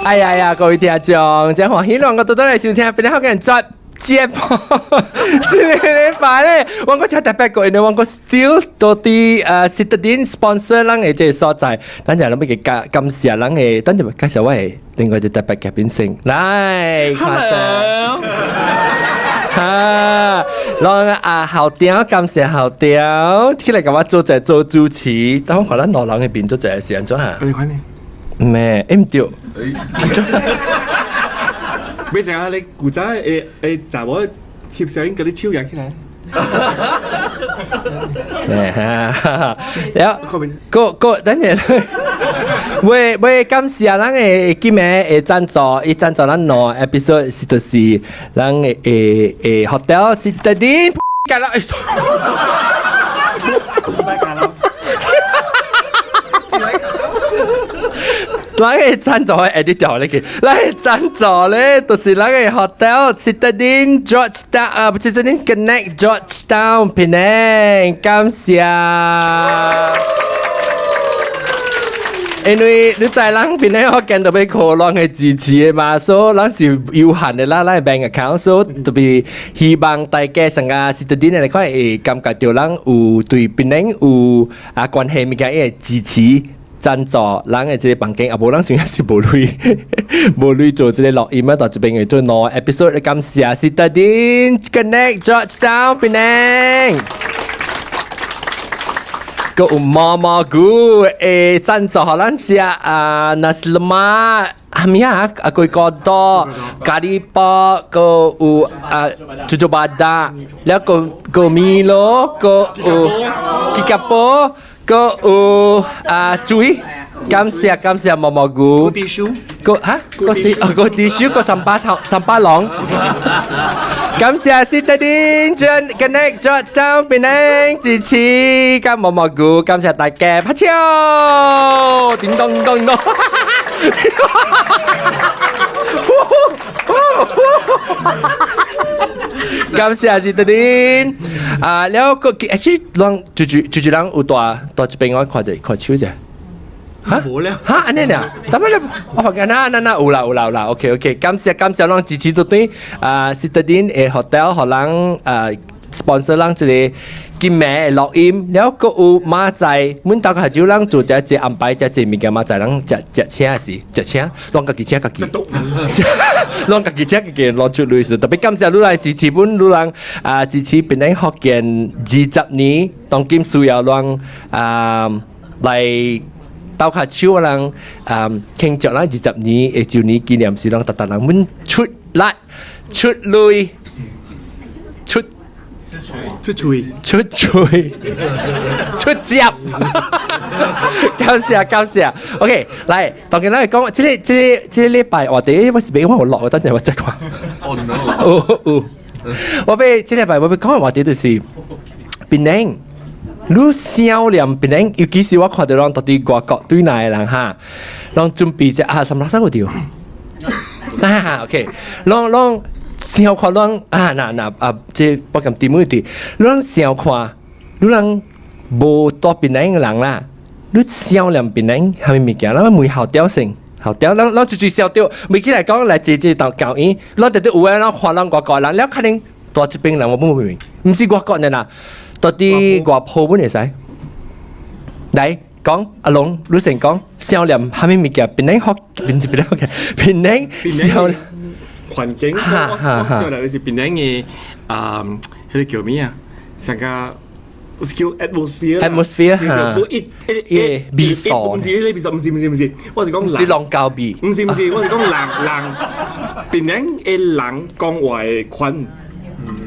哎呀呀，各位聽眾，真歡喜兩個都倒來收聽，邊個好人轉節目？這個禮拜咧，我閣真特別過，因為我閣 still 到佇Citadines sponsor 咱的這個所在，等陣咱欲佮感謝咱的，等陣介紹我的另外一個特別嘉賓先，來，Hello，哈，咱啊校長感謝校長起來共我做者做主持，但我看咱兩人的面做者是按怎哈？你看呢？咩？毋對，按怎？沒成啊！你古早會查某翕相嗰啲手揚起來。哈，了，閣閣等陣，欲欲感謝咱的今暝的贊助，伊贊助咱兩個 episode 是就是咱的的 hotel Citadines，干啦！拜干啦！咱的贊助 edit 掉你去，咱的贊助咧，就是咱的 hotel Citadines Georgetown 啊，Citadines Connect Georgetown Penang，感謝。因為你知咱檳城福建特別靠咱的支持的嘛，所以咱是有限的啦，咱的 bank account，所以特別希望大家成個 Citadines 來看會感覺著咱有對檳城有啊關係物件，會支持。贊助咱的這個房間，啊無咱現在是無鐳，無鐳做這個錄音啊，到這邊會做兩個 episode，感謝 Citadines Connect Georgetown Penang。閣有毛毛菇會贊助予咱食啊，nasi lemak 啥物啊？啊，kuih kodok、咖喱包，閣有啊，豬豬巴打，了閣閣 Milo，閣有 Kickapoo，閣有啊，水，感謝感謝毛毛菇。地書，閣哈？閣地哦，閣地書，閣三巴頭三巴龍。感謝 Citadines Connect Georgetown Penang 支持，感毛毛菇，感謝大家，拍手，叮咚咚咚，呼呼呼感謝 Citadines 啊，了閣 actually 咱就就就就人有蹛蹛這邊我看者看手者。哈？無了。哈？按呢爾？但欲咧，我發現啊，那那有啦有啦有啦，OK OK，感謝感謝咱支持到對啊，Citadines 的 hotel 予咱啊 sponsor 咱這個今暝的錄音，了閣有馬仔，阮逐個下晝咱做這這安排這這物件，馬仔人食食請是食請，攏家己請家己，攏家己請家己攞出來是，特別感謝你來支持阮，你人啊支持檳城福建20年，當今需要咱啊來。鬥跤手人啊慶祝咱20年的周年紀念，是攏逐逐人阮出力出淚出出喙出喙出接，感謝感謝。OK，來，當然咱講，這個這個這個禮拜話題，我是欲我有錄，等陣我再看。 Oh no！有有，我欲這禮拜我欲講的話題就是檳城。你想念檳城，尤其是我看著攏蹛佇外國對來的人哈，攏準備這啊，什麼啥個掉？啊，OK，攏攏想看攏啊，那那啊，這不咁點問題，攏想看，你人無蹛檳城的人啦，你想念檳城啥物物件？咱問校長先，校長，咱咱最最笑著，未起來講來坐坐到教院，咱直直有的咱看咱外國人，了可能蹛這邊人我不明，毋是外國人啦。蹛佇外婆阮會使來講阿龍，你先講想念啥物物件？檳城福，檳檳城福建，檳城想環境，我我想來就是檳城的啊，彼個叫咩啊？上個我是叫 atmosphere。 atmosphere 哈，一一一味素，毋是彼個味素，毋是毋是毋是，我是講是龍膠味，毋是毋是，我是講人人檳城的人講話的款，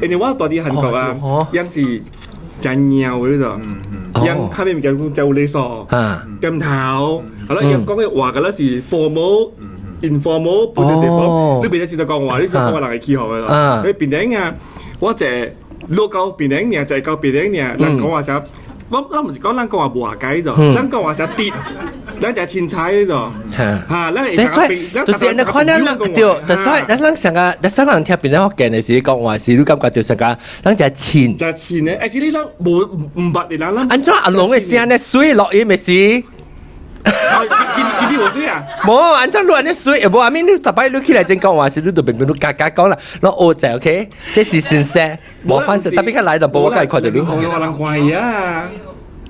因為我蹛佇韓國啊，樣是真貓的嗰種，樣較物件講真有禮數，點頭，好啦，樣講的話敢若是 formal、informal 不同地方，你別只是講話，你是講話人會起哄的咯。你檳城啊，我一落到檳城爾，就到檳城爾，人講話啥？我咱毋是講咱講話無和解咋，咱講話啥直，咱就凊彩的咋。嚇，咱會所以就是你看咱對，就所以咱咱上個，咱上個人聽檳城福建的時講話是，你感覺就上個咱就凊，就凊的，而且你咱無毋捌的人，咱按怎阿龍的聲呢？水落音的時。其實是無水啊？無，按怎你按呢水，無，I mean 你逐擺你起來前講話時，你就變變你加加講啦，攏學者 OK，這是先生，無反正特別較來淡薄，我家己看著你。我人歡喜啊！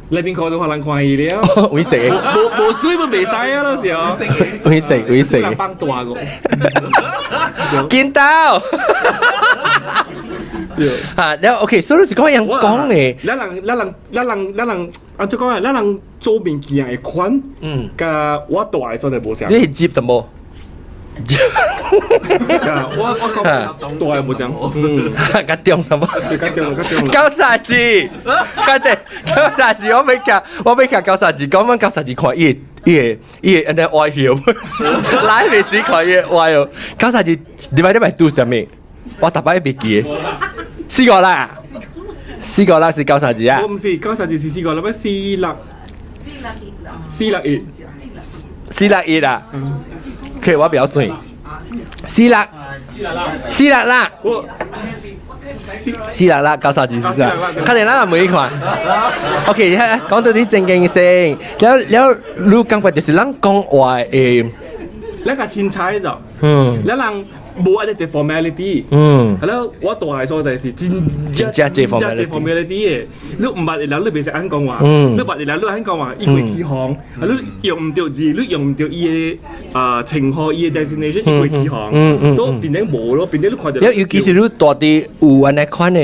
內邊看到予人歡喜了。為啥？無無水咪袂使啊，到時候。為啥？為啥？人放大個。見到。啊，了 OK，所以你是講樣講的。咱人咱人咱人咱人，按怎講啊？咱人做物件的款，佮我蹛的所在無相。你是接的無？我講蹛的無相，較中的無？較中較中。九三字，較對，九三字，我欲共，我欲共九三字講，阮九三字看伊伊伊按呢歪笑，來未時看伊歪哦。九三字，禮拜禮拜拄啥物？我逐擺袂記。四個啦，四個啦是九三字啊。我毋是九三字是四個，禮拜四六，四六一，四六一啊。OK，我比較算。四六，四六啦。四四六啦，九三字是啥？看見咱每一款。OK，講到啲正經性，了了，你感覺就是咱講話的，咱較凊彩就，咱人無按呢一 formality，係咯，我蹛的所在是真真正這 formality 的，你毋捌的人你袂使按講話，你捌的人你按講話，伊會起哄，啊你用毋著字，你用毋著伊的啊稱呼，伊的 designation，伊會起哄，所以變成無咯，變成你看著。尤其是你蹛佇有按呢款的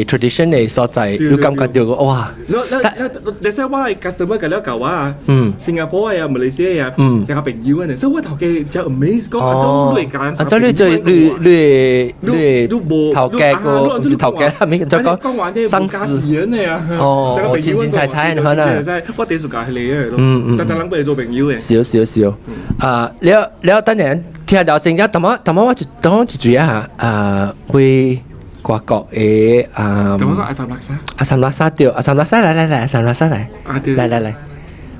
tradition 的所在，你感覺著哇！你你你，所以我的 customer 共了教我啊，新加坡的啊，馬來西亞啊，成個朋友啊，所以我頭家真 amaze 講啊，做你會講。做你做你你你頭家個，毋是頭家，係咪？就講生死啊！哦，凊凊彩彩，可能。我第一次教係你嘅咯，但但人不會做朋友嘅。少少少，啊，了了，等陣聽到先，一淡仔淡仔我就等我就注意下，啊，會外國的啊。咁我講阿三拉沙。阿三拉沙對，阿三拉沙來來來，阿三拉沙來，來來來。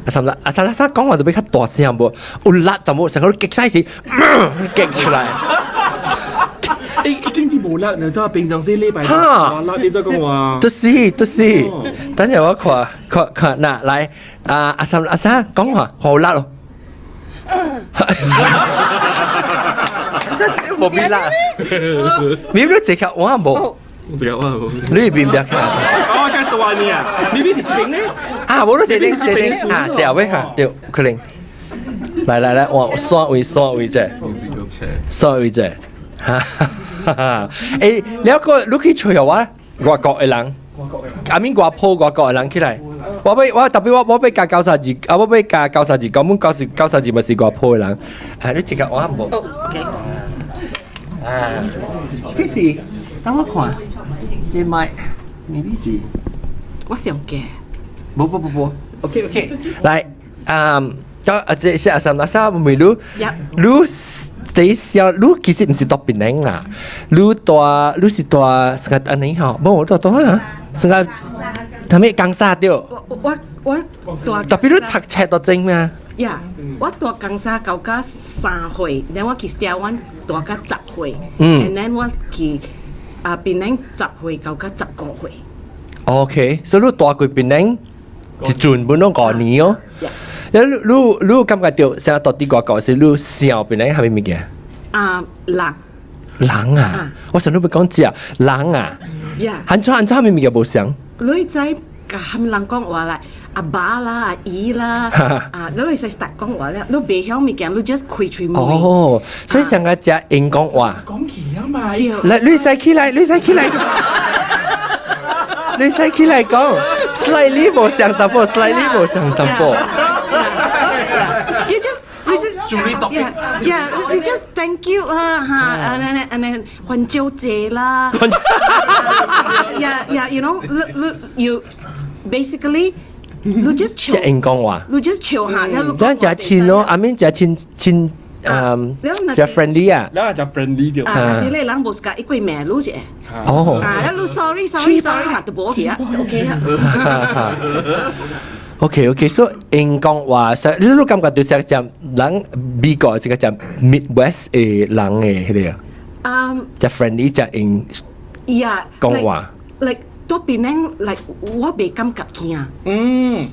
阿三拉阿三拉沙講話就比較大聲無，有力淡薄，成個激晒時，激出來。已已經是無力，你知平常時禮拜哈，力你再講話。就是就是，等陣我看看看，嗱來，啊阿三阿三講話好力咯。真是無比力，你你這個我無，這個我無，你邊邊看？哦，較大呢啊！你邊是這邊呢？啊，無你這邊這邊啊，這位哈，對，可能。來來來，我刷位刷位者，刷位者，哈哈哈！欸，你一個你去揣我外國的人，阿面外坡外國的人起來，我欲我特別我我欲共九三字，啊我欲共九三字，講阮九四九三字嘛是外坡的人，啊你這個我無。 OK。啊，這是等我看，這麥，maybe 是，我上嘅。無無無無，OK OK，來，嗯。啊，這是阿三阿三問你，你這小你其實毋是蹛檳城啦，你蹛你是蹛啥個按呢吼？無我蹛佗啊？啥個？啥物江沙對？我我我蹛。特別你讀冊都真咩？呀，我蹛江沙到甲3歲，然後我去台灣蹛甲10歲，and then 我去啊檳城10歲到甲15歲。 OK，所以你蹛過檳城一陣本攏5年哦。你你你感覺著啥蹛佇外國時，你想檳城啥物物件？啊，人。人啊！我想你欲講食人啊！按怎按怎啥物物件無相？你知共啥物人講話啦？阿爸啦，阿姨啦，啊，你會使 start 講話了，你袂曉物件，你 just 開喙問。哦，所以上個食英講話。講起啊嘛！來，你使起來，你使起來，你使起來講，slightly 無相淡薄，slightly 無相淡薄。 You just you just yeah, you just thank you 啦嚇，and then 還照謝啦。Yeah, you basically 你 just 即英講話，你 just 笑下，咱誠親咯，阿面誠親親，嗯，誠 friendly 啊，咱誠 friendly 著。啊，但是你人無 suka 伊過罵你者。哦。啊，你 sorry sorry sorry 嚇，都無去啊，OK 啊。 OK OK，所以𪜶講話，你你感覺就是講人美國是個講 Midwest 的人的彼個，誠 friendly 誠𪜶 講話。 Like 佇檳城 like 我袂感覺驚。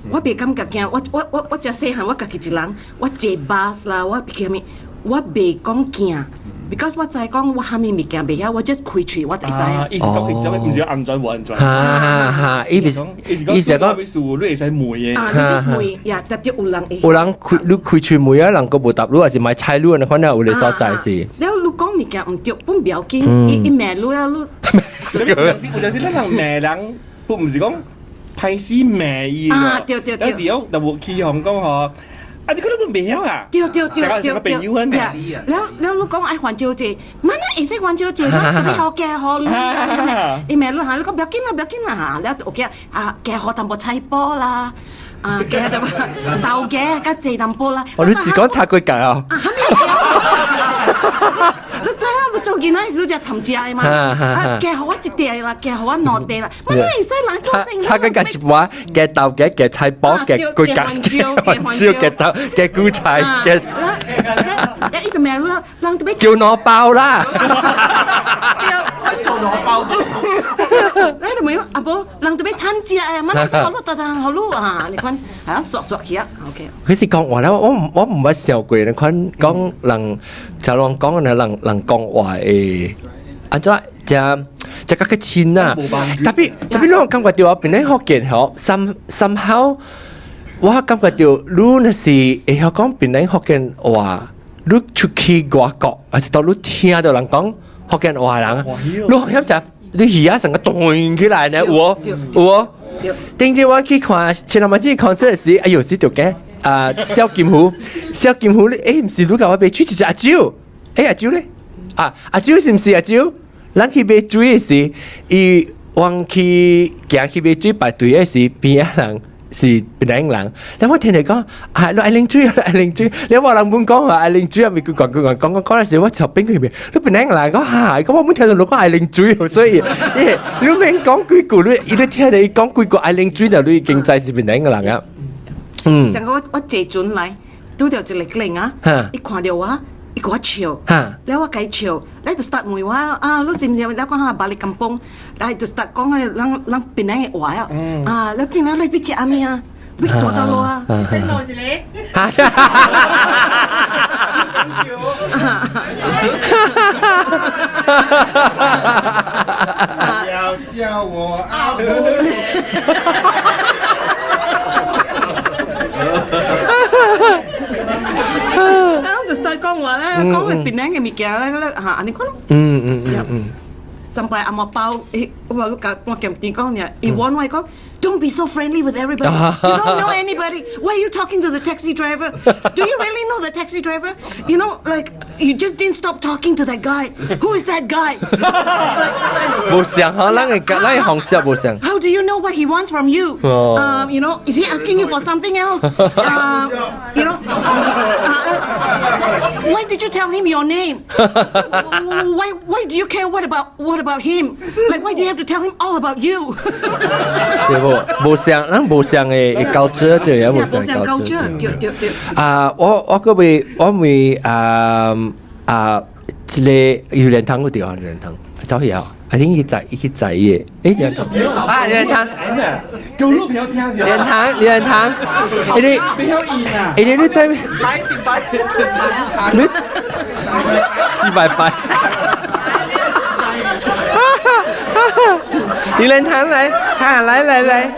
我袂感覺驚，我遮細漢，我家己一人，我坐 bus 啦，我去啥物，我袂講驚，because 我知講我啥物物件袂曉，我 just 開喙我就會知啊。意思講佢種毋是安全無安全。哈哈哈！伊是意思講，伊是講講事你會使問的。啊，你 just 問呀，特別有人會。有人開你開喙問啊，人閣無答你，還是買菜你，那款啊有個所在是。了，你講物件毋對，本不要緊，伊伊罵你啊，你。有陣時咱人罵人，不毋是講歹勢罵伊。啊，對對對。有時有就無起哄講吼，啊！你可能袂曉啊？對對對對對，朋友安尼。了了，你講愛還招借，媽那會使還招借，我特別好加予你，伊罵你嚇，你講不要緊啦，不要緊啦嚇，了 OK 啊，加予淡薄菜脯啦，啊，加淡薄豆芽較濟淡薄啦。哦，你只講炒粿條啊？啊，你知影你做囡仔時食貪食的嘛？啊，加予我一塊啦，加予我兩塊啦，媽那會使人做生意。炒粿條一碗，加豆芽，加菜脯，加粿條，加番椒，加豆，加韭菜，加。一直罵你，人特別叫攞包啦。做攞包。你就問阿婆，人特別貪食的，媽那使予你，逐逐予你啊！你看，啊，刷刷起啊，OK。佢是講話咧，我毋捌想過，你看講人就人講人人講話會，按怎誠誠較較親啊？特別特別，你感覺著檳城福建吼，somehow 我感覺著，你若是會曉講檳城福建話，你出去外國，還是當你聽著人講福建話人，你好像是你耳仔成個斷起來呢？有無？有無？頂次我去看千萬這 concert 時，哎呦，是著驚啊！蕭金虎，蕭金虎，你欸，毋是你共我買水，是阿蕉，欸，阿蕉咧？啊，阿蕉是毋是阿蕉？咱去買水的時，伊往去行去買水排隊的時，邊仔人是檳城人，但我聽著講，啊，你愛啉水，愛啉水，你話人本講話愛啉水，啊，咪佢講佢講講講講時，我側邊佢邊，你檳城人講哈，講我冇聽到你講愛啉水，所以，欸，你免講幾句，你伊都聽著伊講幾句愛啉水，就你已經知是檳城人啊。嗯。上個我坐船來，拄著一个囡仔，伊看著我，伊共我笑，了我共伊笑，了就 start 問我啊，你是毋是？了講啊，balik kampung，來就 start 講個咱咱檳城的話啊，啊，了轉來你欲食啥物啊？欲佇佗落啊？聽到一個。哈哈哈哈哈！不要叫我阿母。然後就 start 講話咧，講你檳城的物件咧，咧嚇，按呢款咯。上擺阿媽包，欸，我話你甲我兼店講爾，伊問我講，Don't be so friendly with everybody. You don't know anybody. Why are you talking to the taxi driver? Do you really know the taxi driver? Like you just didn't stop talking to that guy. Who is that guy? 無相嗬，咱个咱个方式無相。 How do you know what he wants from you? Oh. Is he asking you for something else? Why did you tell him your name? Why do you care what about him? Like, why do you have to tell him all about you? 是無無相，咱無相的culture 這個無相 culture，對對對。啊，我閣未我未啊啊，這个榴蓮湯有對啊，榴蓮湯走去啊，I think 伊在伊去在伊的，欸，榴蓮湯啊，榴蓮湯，叫你不要聽榴蓮湯，榴蓮湯，欸你，不要演啊！欸你你知？來點拜，你四拜拜。榴蓮湯來，哈來來來。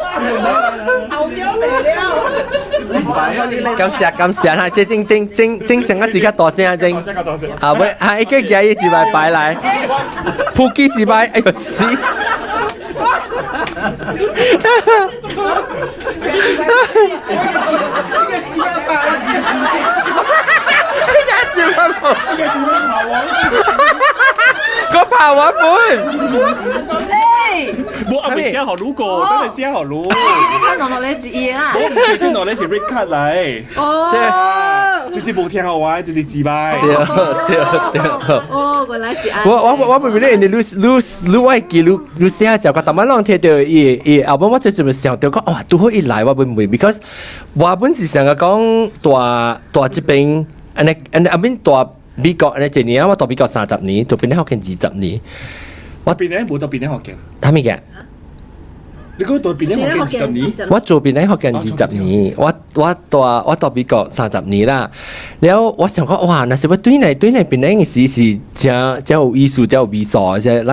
感謝感謝哈，這正正正正成個時間大聲啊正。啊喂，哈一個加一幾拜拜來，普吉幾拜，哎呦死！一個幾拜拜，一個幾拜拜，我跑完本。無啊，未寫予你過，真係寫予你。我落落咧一頁啊。我毋是真落咧是 red card 來。哦。就是無聽話，就是自敗。對對對。哦，原來是按。我袂記得，你你你我會記你你寫就個，逐擺攏聽著伊伊後尾我就這麼想著講，哇，拄好伊來我袂問，because 我本是想講蹛蹛這邊，按呢按呢阿面蹛美國按呢一年，我蹛美國30年，蹛檳城福建20年。我檳城無蹛檳城福建。啥物件？你講蹛檳城福建20年？我做檳城福建20年，我蹛美國30年啦。了我想講，哇，若是欲轉來轉來檳城的時是誠誠有意思，誠有味素，即人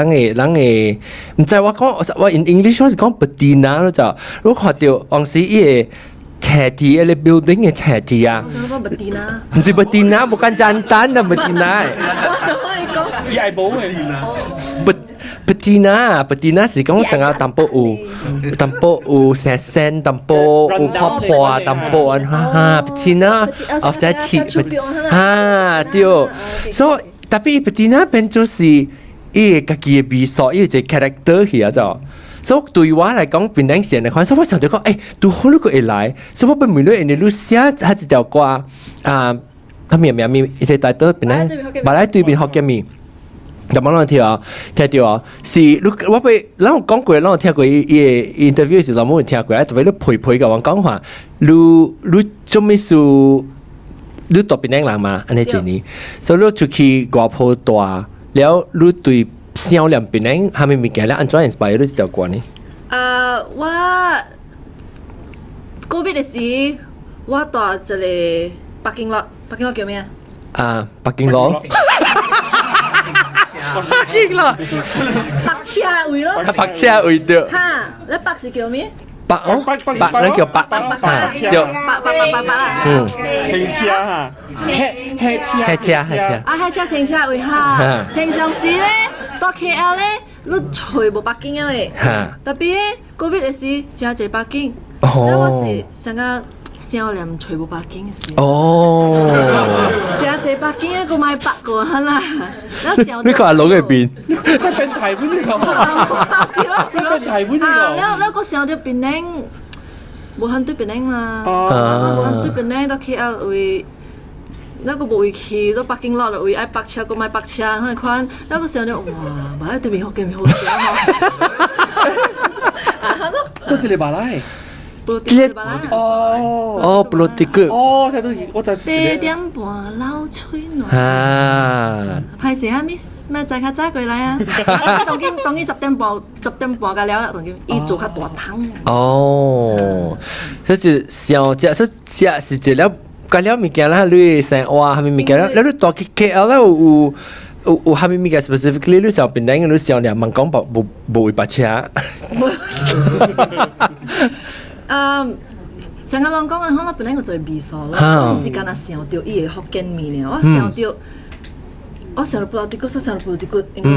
會，毋知我講我 in English 我是講 patina 咯就，我看著當時伊个斜鐵彼个 building 的斜鐵啊，我講 betina，毋是 betina， bukan jantan 的 betina。我怎麼會講？伊愛無的。 Patina patina 是講成個淡薄有淡薄有聲聲，淡薄有破破，淡薄按哈 patina，哦在鐵哈對，所以 tapi patina 變做是伊家己的味素，伊有一個 character 去啊就。所以對我來講，檳城線的款，所以我想著講，拄好你閣會來，所以我欲問你，因為你寫彼一條歌啊，啥物名物，伊個大島檳城，馬來對面福建麵。有冇人聽啊？聽著啊！是你我欲，咱有講過，咱有聽過伊伊个 interview 時，咱有聽過啊。特別你陪陪共阮講話，你做咩事？你蹛檳城人嘛？按呢一年，所以你出去外坡蹛，了你對想念檳城啥物物件咧？按怎 inspire 你這條歌呢？啊，我 Covid 的時，我蹛一個 parking lot，parking lot 叫咩啊？啊，parking lot。parking lot，泊車位咯。泊車位對。哈，你泊是叫咩？泊哦，泊咱叫泊，對。泊泊泊泊泊啦。停車哈，停車，停車停車。啊，停車停車位哈。平常時咧，蹛 KL 咧，你揣無 parking 的咧。Tapi Covid 的時，誠濟 parking。哦。我是上個少年揣無 parking 的時。哦。誠濟 parking 啊，閣莫泊過啦。你看路嗰邊。變態本呢個。是咯是咯。變態本呢個。啊，了了，閣想著檳城，無肯對檳城嘛。無肯對檳城蹛 KL 位。那個無位去，都 parking lot 位愛泊車，閣莫泊車，彼款，那個想著哇，馬來對面福建麵好食吼。啊，咯。閣一个馬來。 Pulau Tikus 馬來。哦。哦，Pulau Tikus。哦，這都我知。8點半流喙瀾。啊。歹勢啊，miss，咩載較早過來啊？當今當今10點半，10點半就了啦，當今伊做較大桶。哦，這是想食，這食是一粒。加了物件啦，你生活啥物物件啦，你蹛去 KL 啦，有啥物物件 specifically 你想檳城，你想念問講無無位泊車。嗯，成個人講啊，我檳城我就味素咯，我毋是干焦想著伊的福建麵爾，我想著，我想著 Pulau Tikus，我想著 Pulau Tikus，因為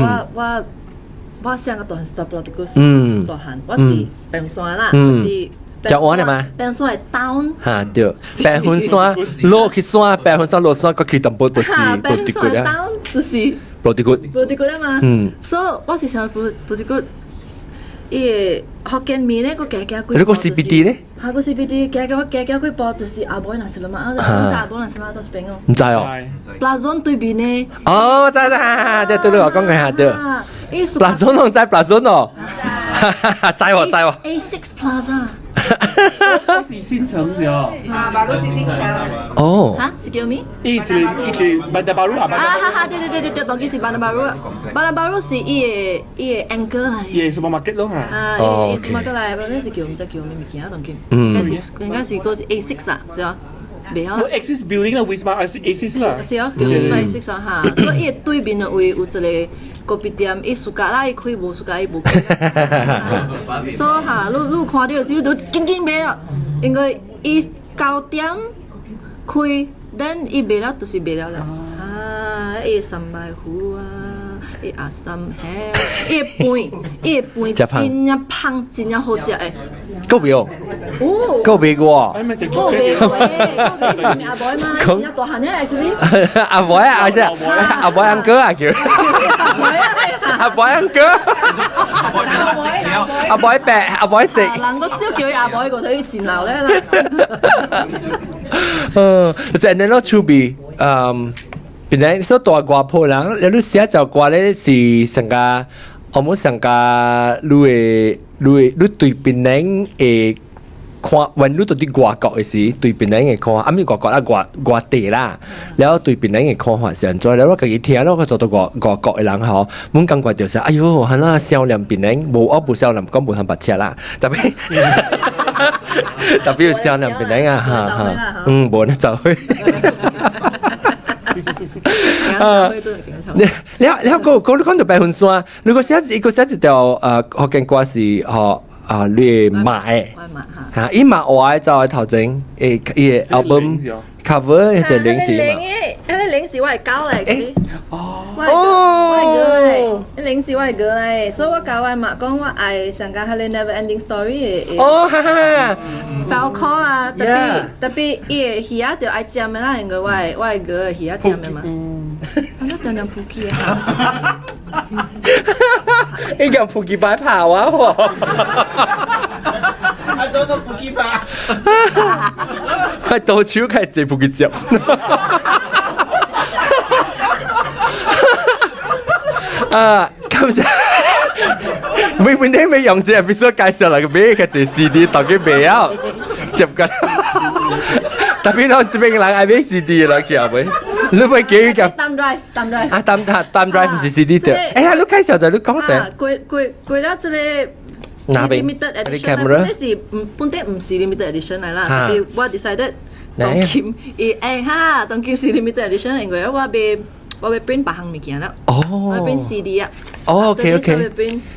我生個大漢是蹛 Pulau Tikus 大漢，我是白雲山啦，是。食完了嗎？白雲山的 town。哈對，白雲山落去山，白雲山落山，閣去淡薄就是 Pulau Tikus 啊。就是 Pulau Tikus。 Pulau Tikus 啊嘛。所以我是想 Pulau Tikus，伊个福建麵咧，閣行行幾步。你個 CBD 咧？哈，個 CBD 行行行行幾步就是阿妹 nasi lemak，你知阿妹 nasi lemak 佗一邊哦？毋知哦。 Plaza 對面呢？哦，知知，對對對，我講過下對。Plaza 攏知 Plaza 哦。知喎知喎。 A6 Plaza。是新城是哦。啊，馬路是新城。哦。哈，是叫咩？伊一個伊一個 Bandar Baru 啊。啊哈哈，對對對對對，當今是 Bandar Baru。Bandar Baru 是伊个 anchor 來。伊個 supermarket 咯。啊，伊個 supermarket 來，反正是叫毋知叫咩物件啊，當今。應該是閣是 A6 啊，是啊。袂曉。 Axis Building 啦，Wisma Axis 啦。是啊，叫 Wisma Axis 啊哈，所以伊對面的位有一個咖啡店，伊 suka 啦，伊開無 suka 伊無開。所以哈，你看著時，你就緊緊買了，因為伊9點開，等伊賣了就是賣了啦。啊，伊 sambal 糊啊，伊阿三蝦，伊飯，伊飯真正芳，真正好食的。夠袂哦？哦，夠袂過？夠袂過，夠袂是阿妹嘛？真正大漢咧，actually。阿妹啊，阿姐，阿妹 uncle 啊叫。阿妹 uncle。阿妹伯，阿妹直。人個少叫伊阿妹，個睇伊真老咧啦。嗯，就按呢囉趣味，本來說蹛外坡人，你寫隻歌咧是上加，我們上加你的你的你對檳城的看，when 你到佇外國的時，對檳城的看，啊，毋是外國啦，外外地啦，了對檳城的看法是按怎？了我家己聽，了我做到外外國的人吼，阮感覺就是，哎喲，按怎少年檳城，無我無少年，講無通白痴啦，特別特別有少年檳城啊，哈哈，嗯，無咧走去。啊！你你你個個你講到白雲山，如果寫一個寫一條福建歌是吼啊，你媽的，嚇，伊媽畫的走的頭前，伊伊的 album cover 迄個零食嘛。迄個零是我的狗來，哦，我的狗來，零是我的狗來，所以我共我的媽講，我愛上加彼個 Never Ending Story 的。哦，哈哈，file call 啊，特別特別伊的魚仔就愛尖的啦，因為我的狗的魚仔尖的嘛。嗯，啊，那點點撲起啊！伊個撲起擺跑啊！啊，做到撲起跑。快到手開始撲起接。啊，感謝。每每天未用這必須介紹來個買個這 CD，大家袂曉接緊。特別當這邊人愛買 CD 來去後尾，你會記得？ Thumb drive，thumb drive。啊，thumb thumb drive 毋是 CD 對。哎呀，你介紹者，你講者。過過過了這個。哪邊？Limited edition，本底是毋本底毋是 limited edition 來啦。特別我 decided 當今伊哎哈，當今是 limited edition，因為我欲 print 別項物件啦。哦。我欲 print CD 啊。哦，OK OK。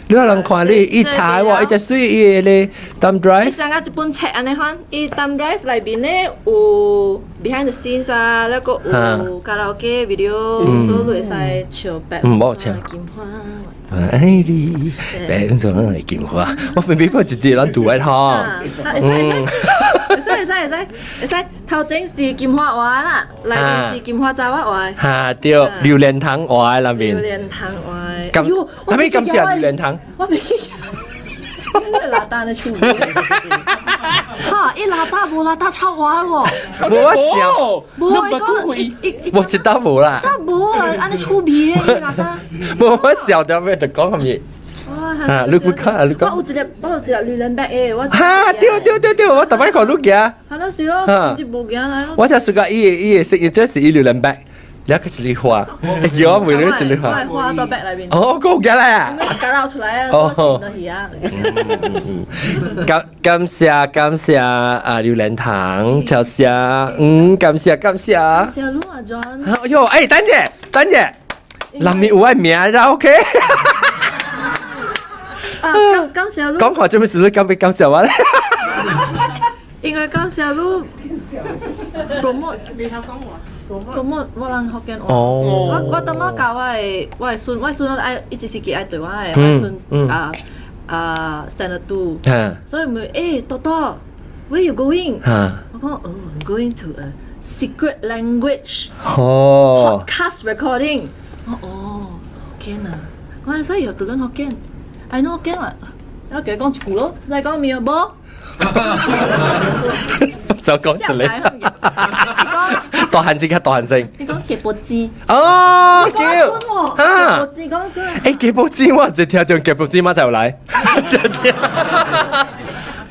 你有人看你伊查喎，伊隻水伊個咧 thumb drive。伊上個一本冊按呢款，伊 thumb drive 內面咧有 behind the scenes 啊，了閣有卡拉 OK video，所以你會使唱白雲山的金花。愛你白雲山的金花，我明明看一節咱拄愛吼。會使會使會使會使會使，頭前是金花畫啦，內面是金花查某畫。哈對，榴蓮糖畫的內面。榴蓮糖畫。感，啥物感謝榴蓮糖？我袂記。拉達的趣味。哈！伊拉達無拉達超滑喎。無我想，無伊講伊無一道無啦。一道無啊，按呢趣味的伊拉達。無我笑到尾就講啥物。啊！你不看，你講。我有一粒，我有一粒榴蓮白的，我。哈！對對對對，我逐擺看你行。哈，那是咯，就無行來咯。我就是講伊伊的聲音，這是伊榴蓮白。你個一粒花，叫我問你一粒花。我花到白內面。哦，夠行來啊！搞撈出來啊！哦，感感謝感謝啊，榴蓮糖，謝謝，嗯，感謝感謝。感謝你啊，John。哎喲，哎，等者，等者，內面有我名啦，OK。啊，感感謝你。講話做咩事？你感俾感謝我咧？因為感謝你 promote。 promote 我人福建話。我我當仔教我的孫，我的孫愛一直是記愛對我的，我的孫啊啊 standard two，所以問欸豆豆，where you going？我講哦，I'm going to a secret language podcast recording。我哦，福建啊，我講所以又讀緊福建，I know 福建話，我叫伊講一句咯，你講咩無？就講一個。大漢聲較大漢聲。你講雞脖子。哦，叫。啊。雞脖子講句。欸，雞脖子我一聽講雞脖子，馬上來。真正。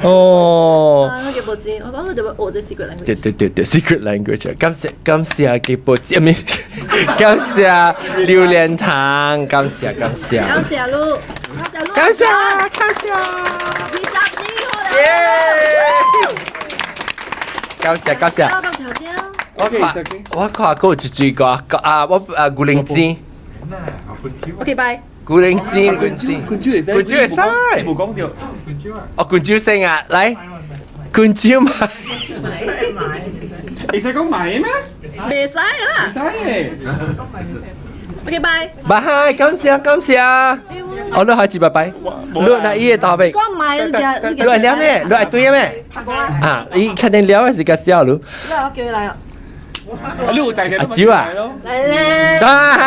哦。啊，雞脖子，我講你就學這 secret language。對對對對，secret language。感謝感謝雞脖子，唔係，感謝榴蓮糖，感謝感謝。感謝你，感謝感謝。 22號耶！感謝感謝。我看我看過一句歌啊，我啊牛奶煎。 OK，拜。牛奶煎，牛奶煎，滾珠會使，滾珠會使，無講著。哦，滾珠聲啊，來，滾珠嘛。會使講買咩？袂使啦。會使的。 OK，拜。拜，感謝感謝。哦，你開始拜拜。你那伊個頭尾。我買你你愛念咩？你愛對咩？啊，伊肯定了的是較少你。你我叫伊來哦。你有在阿蕉啊！來咧！啊！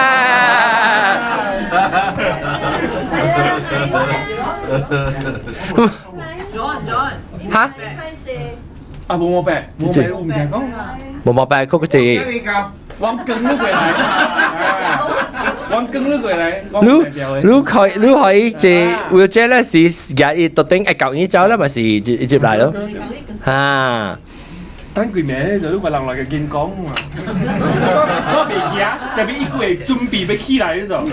來咧！John，John，哈？啊，無毛病，無毛病，唔驚講。無毛病，嗰個字。往更都過來。我跟你過來，你你可以你可以坐 wheelchair 咧，是日伊特登一舊年走啦，咪是接接來咯，嚇。等佢名就你個人來嘅見講嘛，我未驚，特別伊個會準備欲起來嗰種。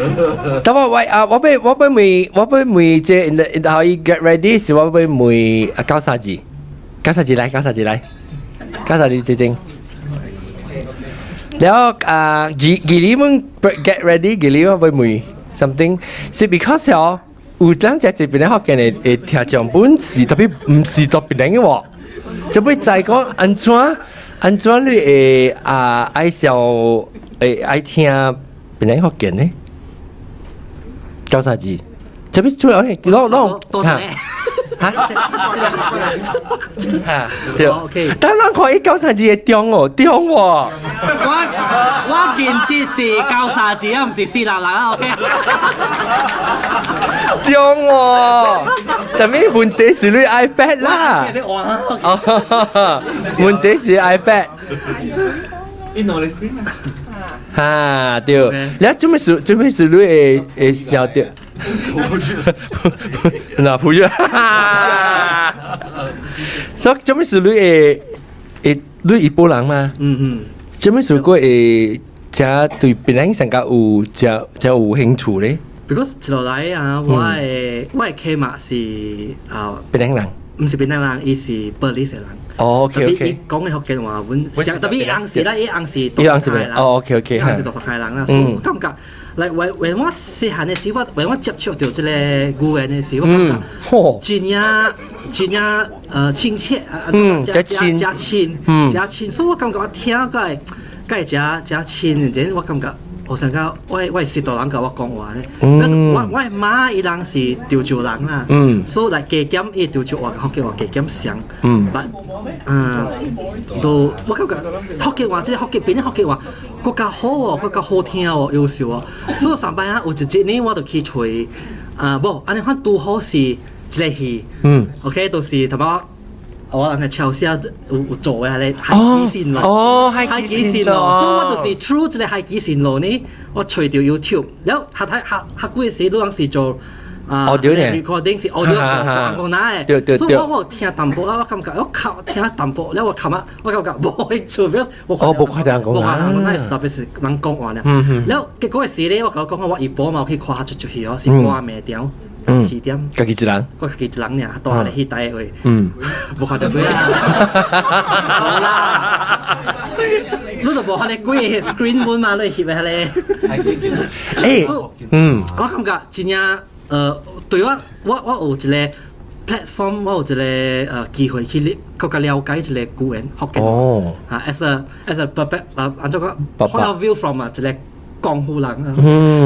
但我喂啊，我欲問這 in the how you get ready 是我欲問啊九三字，九三字來，九三字來，九三字正正。然後啊，記你們 get ready，記你我欲問 something 是 because 哦，有當只這邊咧福建的會聽講本是特別毋是特別嘅喎，就欲知講按怎你會啊愛上會愛聽檳城福建呢？九三字，這邊出來，攏攏多謝。嚇嚇對，OK。但咱看伊九三字會中哦，中喎。我見這是九三字啊，毋是四六六啊，OK。中喎，啥物問題是你 iPad 啦？哦，問題是 iPad。你攞嚟 screen 啊？哈對，你做咩事你會笑掉？嗱，不要，所以做咩事你會會你怡保人嘛？嗯嗯。做咩事過會誠對檳城上較有誠誠有興趣咧？ Because 一路來啊，我的契媽是啊，檳城人，毋是檳城人，伊是玻璃的人。哦，OK。伊講的福建話，阮特別伊翁是啦，伊翁是伊翁是哦，OK。伊翁是大石開人啦，所以我感覺，來為我細漢的時，我為我接觸到這個語言的時，我感覺真正真正親切啊，真親，真親，真親，所以我感覺我聽個會誠誠親，然我感覺。我想講，我的序大人共我講話咧，我的媽伊人是潮州人啦，所以來加減伊潮州話佮福建話加減像，但都我感覺福建話這个福建檳城福建話閣較好哦，閣較好聽哦，優秀哦。所以上擺啊有一日呢，我就去揣啊，無按呢款拄好是一个戲，OK，就是頭先我人嘅超市有做的彼个海基線路，海基線路，所以我就是 through 這个海基線路呢，我揣著 YouTube，了學睇學學幾時，你攏是做啊 audio 呢，recording 是 audio 講講哪的，所以我有聽淡薄啦，我感覺我靠聽淡薄，了我琴日我感覺無興趣，我哦，無看人講無看人講，那是特別是人講話呢。了結果的時咧，我共我講我怡保嘛，有去看出出戲哦，是半暝點。12點，家己一人，我家己一人爾，蹛佇戲台的位，無看著鬼啊，無啦，你都無彼个幾个 screen 本嘛，你翕的彼个，我感覺真正，對我有一个 platform，我有一个機會去閣較了解一个語言福建話，啊，as a perfect 按怎講，point of view from 啊一个江湖人啊，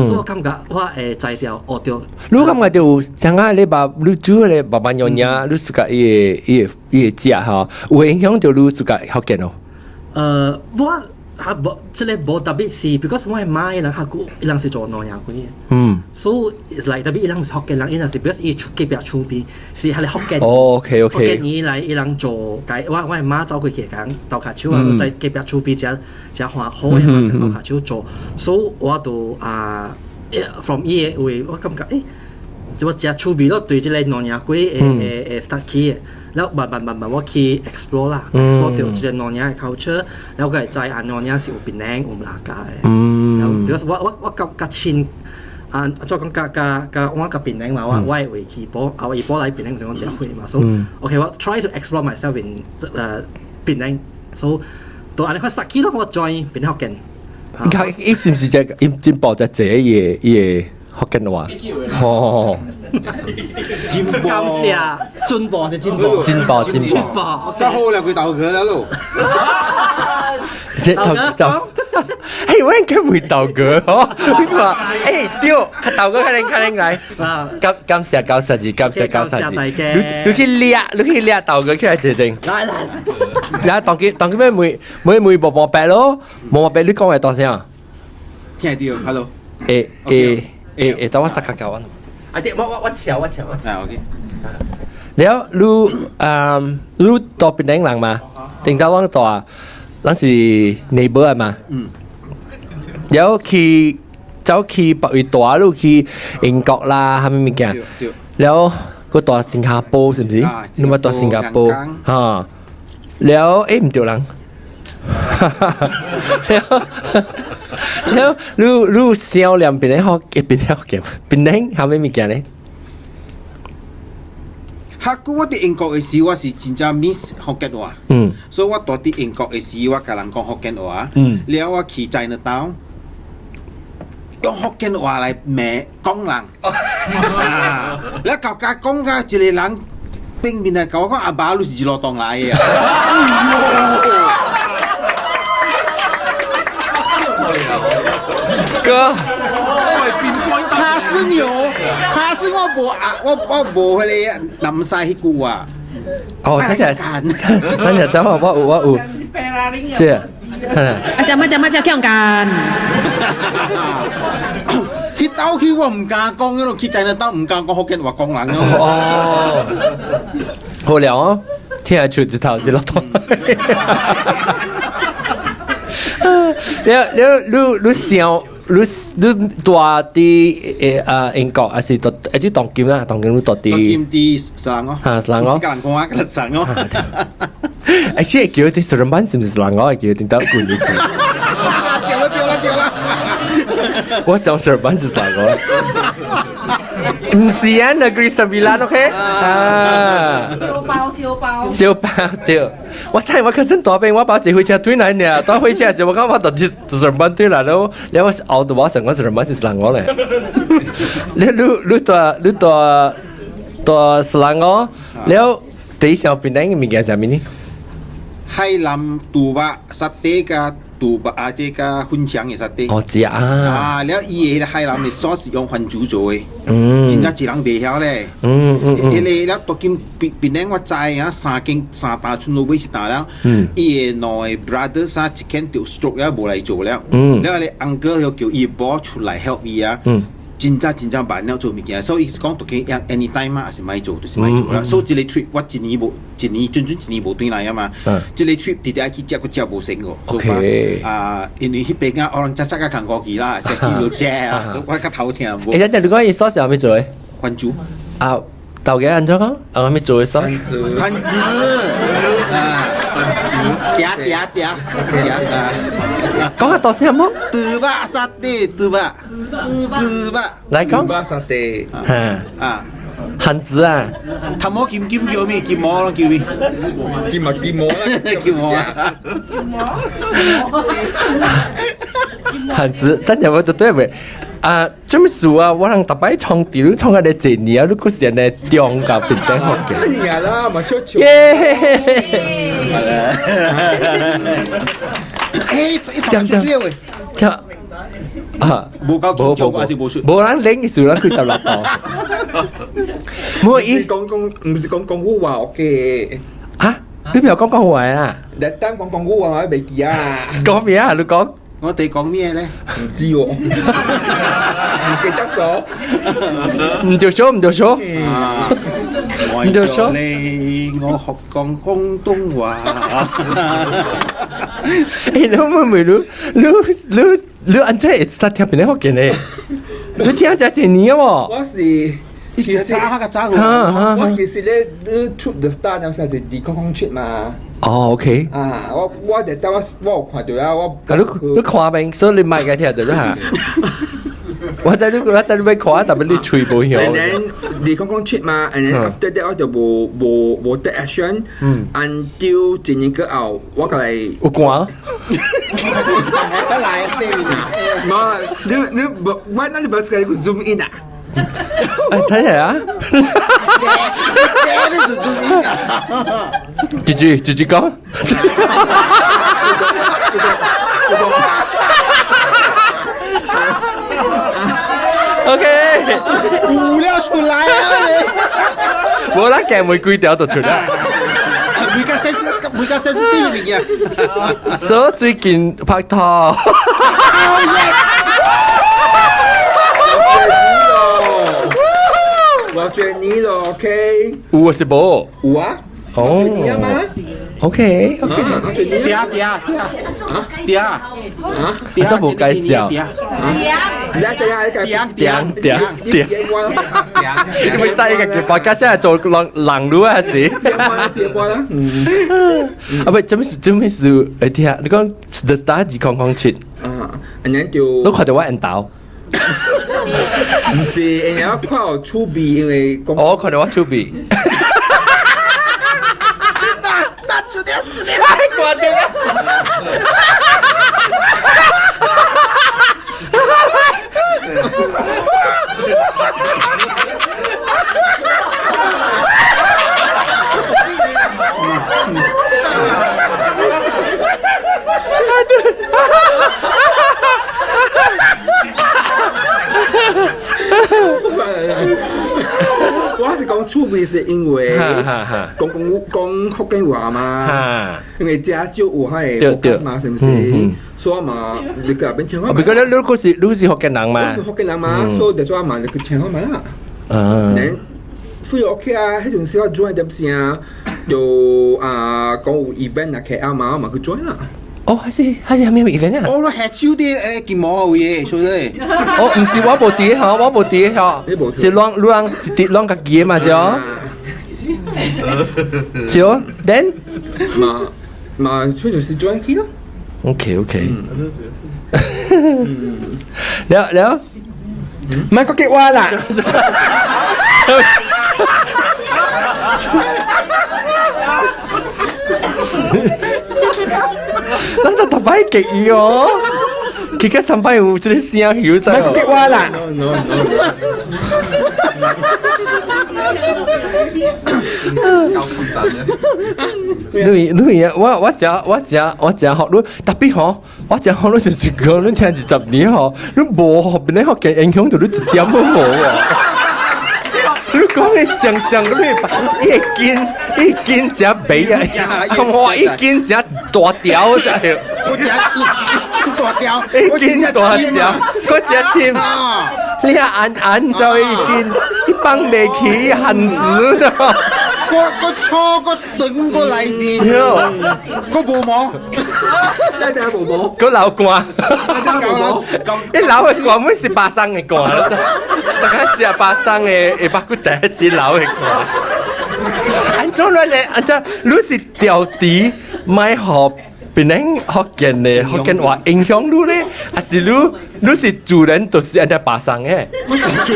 所以我感覺我會知著學著。你感覺著像啊，你爸你煮个爸爸娘娘，你自家伊個食吼，有影響著你自家福建哦。我哈無，這个無特別是，because 我的媽伊人較久，伊人是做農業鬼的。So it's like 特別伊人是福建人，伊人是 because 伊厝隔壁厝邊是彼个福建。哦，OK。福建伊來伊人做，共我的媽走過去共鬥跤手啊，在隔壁厝邊誠誠歡好的嘛，鬥跤手做，所以我就啊，from 伊的話，我感覺我誠趣味咯，對這个農業鬼會 start 起的。了慢慢慢慢我去 explore 啦，explore 著這个農業的 culture，了我會知啊農業是有檳城有馬六甲的。because 我較親啊，怎講佮佮佮我佮檳城嘛，我會回去保，啊我怡保來檳城就講誠歲嘛，所以 OK 我 try to explore myself in 檳城，所以就按呢款 start 起咯，我 join 檳城福建。你看，伊是毋是這伊進步在這伊個福建話？哦，進步。感謝，進步是進步，進步進步。進步。較好啦，佢豆哥了咯。這豆豆，嘿，我應該會豆哥哦。你話，對，豆哥，快點快點來。感謝九十二，感謝92。你去掠豆哥起來坐定。來來。然後當佢當佢咩每每每無無白咯，無無白你講話大聲。聽到，hello。欸，等我塞較夠啊。啊，對，我搶我搶我。啊，OK。了，你蹛檳城人嘛？頂頭阮蹛，咱是 neighbor 嘛？了去，走去別位大路去英國啦，啥物物件，了閣蹛新加坡是毋是？你嘛蹛新加坡哈？了毋著人，了了你你想念檳城好，檳城福建，檳城啥物物件咧？哈，古我佇英國的時，我是真正 miss 福建話。所以我蹛佇英國的時，我共人講福建話。了我去 Chinatown，用福建話來罵講人。啊！了舊家講甲一個人變面來共我講阿爸，你是一路東來的啊！哥，怕死牛，怕死我無啊，我我無彼個南西彼句話。哦，等陣，等陣，等我我有我有，是，啊，食乜食乜食強幹？去兜去我毋敢講，嗰去 Chinatown 毋敢講福建話講人哦，好了哦，聽下手指頭一落頭。你你你你想你你蹛佇英國，還是蹛還是當今啦？當今你蹛佇？當今佇雪蘭莪。哈，雪蘭莪。人講啊，雪蘭莪。欸，這個叫佇雪蘭莪是毋是雪蘭莪？叫頂到舊年。對啦對啦對啦！我想雪蘭莪是雪蘭莪。毋是啊，Negeri Sembilan OK？啊。燒包燒包。燒包對。我知我可是大邊，我包坐火車轉來呢。搭火車時，我感覺我到佇雪蘭莪轉來了，了我後頭我想講雪蘭莪是雪蘭莪咧。你你你蹛你蹛蹛雪蘭莪，了第一想檳城的物件啥物呢？海南豬肉沙嗲佮豬肉啊，這個粉腸的沙嗲。哦，知啊。啊，了伊的彼個海南的 sauce 用番薯做的，真正一人袂曉咧。彼個了，當今檳檳城我知啊，三間三擔賰都買一擔了。伊的兩個 brother 啥一間著 stroke 了，無來做了。了彼個 uncle 又叫伊某出來 help 伊啊。真正真正慢了做物件，所以伊講當今 anytime 嘛，也是莫做，就是莫做啦。所以這個 trip 我一年無一年，準準一年無轉來啊嘛。這個 trip 直直愛去食，閣食無成個。 啊，因為彼邊啊，可能早早較艱苦去啦，食去要食啊，所以我較頭痛無。欸，你講伊 sauce 是啥物做的？番薯。啊，豆家按怎講？啊，啥物做的 sauce？番薯。啊，嗲嗲嗲嗲啊！講下多聲冇？豬肉沙嗲，豬肉，豬肉。來講。豬肉沙嗲。嚇。啊。漢字啊。頭毛金金叫咩？金毛叫咩？金毛金毛啦，金毛啊。漢字，等陣我就對未？啊，做咩事啊？我人逐擺創佇你創個咧濟年啊，你閣是按呢中共檳城福建。呀啦，嘛笑笑。耶！欸，一頭出水喂。聽啊，無夠緊張，還是無出？無人冷嘅時候，咱開16度。無伊講講，毋是講廣府話 OK。啊？你袂曉講廣府話啦？你等講廣府話我袂記啊。講咩啊？你講。我哋講咩咧？毋知喎，唔記得咗。毋著數，毋著數。唔著數。你我學講廣東話。欸，你妹妹，你你你你按怎會識聽檳城福建咧？你聽遮濟年啊無？我是。其實早較早我其實咧，你出 The Star 嗰時是2007嘛。哦，OK。啊，我我就當我我有看到啊，我。啊，你你看邊，所以你莫共聽著啦。我知你我知你欲看，但欲你喙無曉。 And then 2007嘛，and then after that 我就無無無 take action。until 一年過後，我過來。有寒。得來對面。無，你你無，我那你無是個 zoom in 啊？哎，睇下啊！這你是 zoom in 啊？姐姐姐姐講。OK，有了出來啊！無啦，鏡每幾條就出來。每個 sense 每個 sensitive 物件。所以最近拍拖。我追你咯，OK？有啊是無？有啊。哦。追你啊嘛？ OK OK，對啊對啊對啊對啊，啊這無介紹對啊你一啊，你點點點，你會使個嘅大家先係做人人路啊是？別播啦，嗯。啊，不，這咩事？這咩事？會聽你講 The Star 2007，啊，按呢就你看著我緣投。毋是，因為我看有趣味，因為講我看著我手臂。那那出點出點，掛住啊！我是講趣味是因為講講講福建話嘛，因為遮少有彼個嘛，是毋是？所以嘛，你去那邊聽看。不過你你是福建人嘛？我是福建人嘛，所以就怎嘛，你去聽看覓啦。嗯。非 OK 啊，彼陣時我 join 點聲，就啊講有 event 啊 KL 嘛，我嘛去 join 啦。哦，還是還是啥物 event 啊？我下手啲誒金毛有嘢，所以。哦，毋是我無佇吼，我無佇吼，是攏攏一直攏家己的嘛是哦。是哦，then 嘛嘛，所以就是 join 去咯。 OK OK。了了，莫閣激我啦！咱就逐擺激伊哦，激到三擺有這個聲有在。莫閣激我啦！你你我我真我真我真學你，特別吼，我真好你就是講你聽20年吼，你無予別個福建影響著你一點都無哦。你講的上上你一斤一斤真肥啊！哇，一斤真大條真係。我食一斤大條，一斤大條，閣食深。你啊按按就一斤，一放袂起，漢子的。我我粗我長我內面，我無毛，無毛，閣流汗，一流的汗，阮是巴生的汗，上個食巴生的下巴骨第一是流的汗。按怎咧？按怎？你是調低，莫予別人福建的福建話影響你咧，還是你你是自然就是按呢巴生的？我是自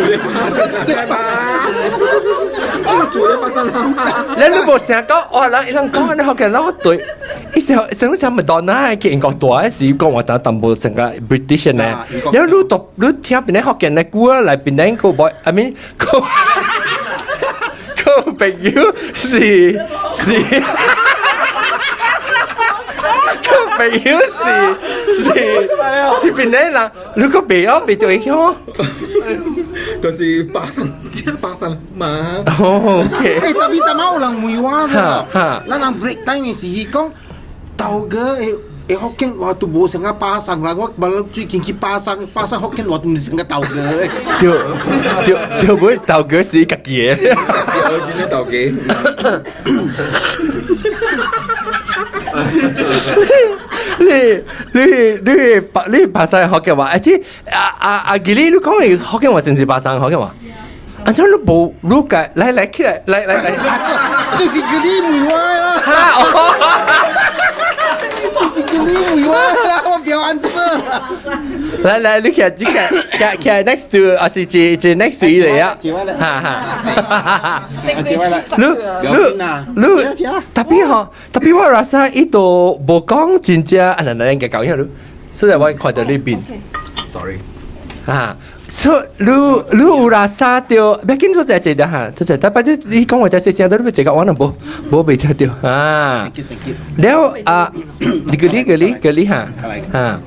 然巴我自然巴生人嘛。你你無成講，哇！人伊人講按呢福建，我對，伊時候像像麥當娜去英國大的時，講話淡薄成個 British 呢。然後你讀你聽別人福建的歌來，別人個boy，I mean 個個朋友是是。個朋友是是是邊個人？你個袂曉袂著影響？就是巴生，正巴生嘛。哦，OK。欸，特別逐擺有人問我的，咱人 break time 的時，伊講豆哥的的福建話都無像個巴生啦，我捌最近去巴生，巴生福建話都毋是像個豆哥的。對對對，尾豆哥是伊家己的。對，真的豆哥。你你你巴你巴生福建話，而且啊啊啊！吉你你講的福建話是毋是巴生福建話？啊，怎你無你家來來起來來來來，就是吉你問我啦。哈就是吉你問我啦，我不要 answer。來來，你徛你徛徛徛 next to，啊是一一 next to 伊嚟啊，哈哈。你你你，特別吼，特別我 rasa 伊都無講真正，啊，來來，應該講一下你，雖然我看著你面，sorry，啊，所以你你有 rasa 著，欲緊做一個哈，做一個，但係你講話遮細聲，都你欲坐到我若無無袂聽著啊。了啊，你個你個你個你哈，啊，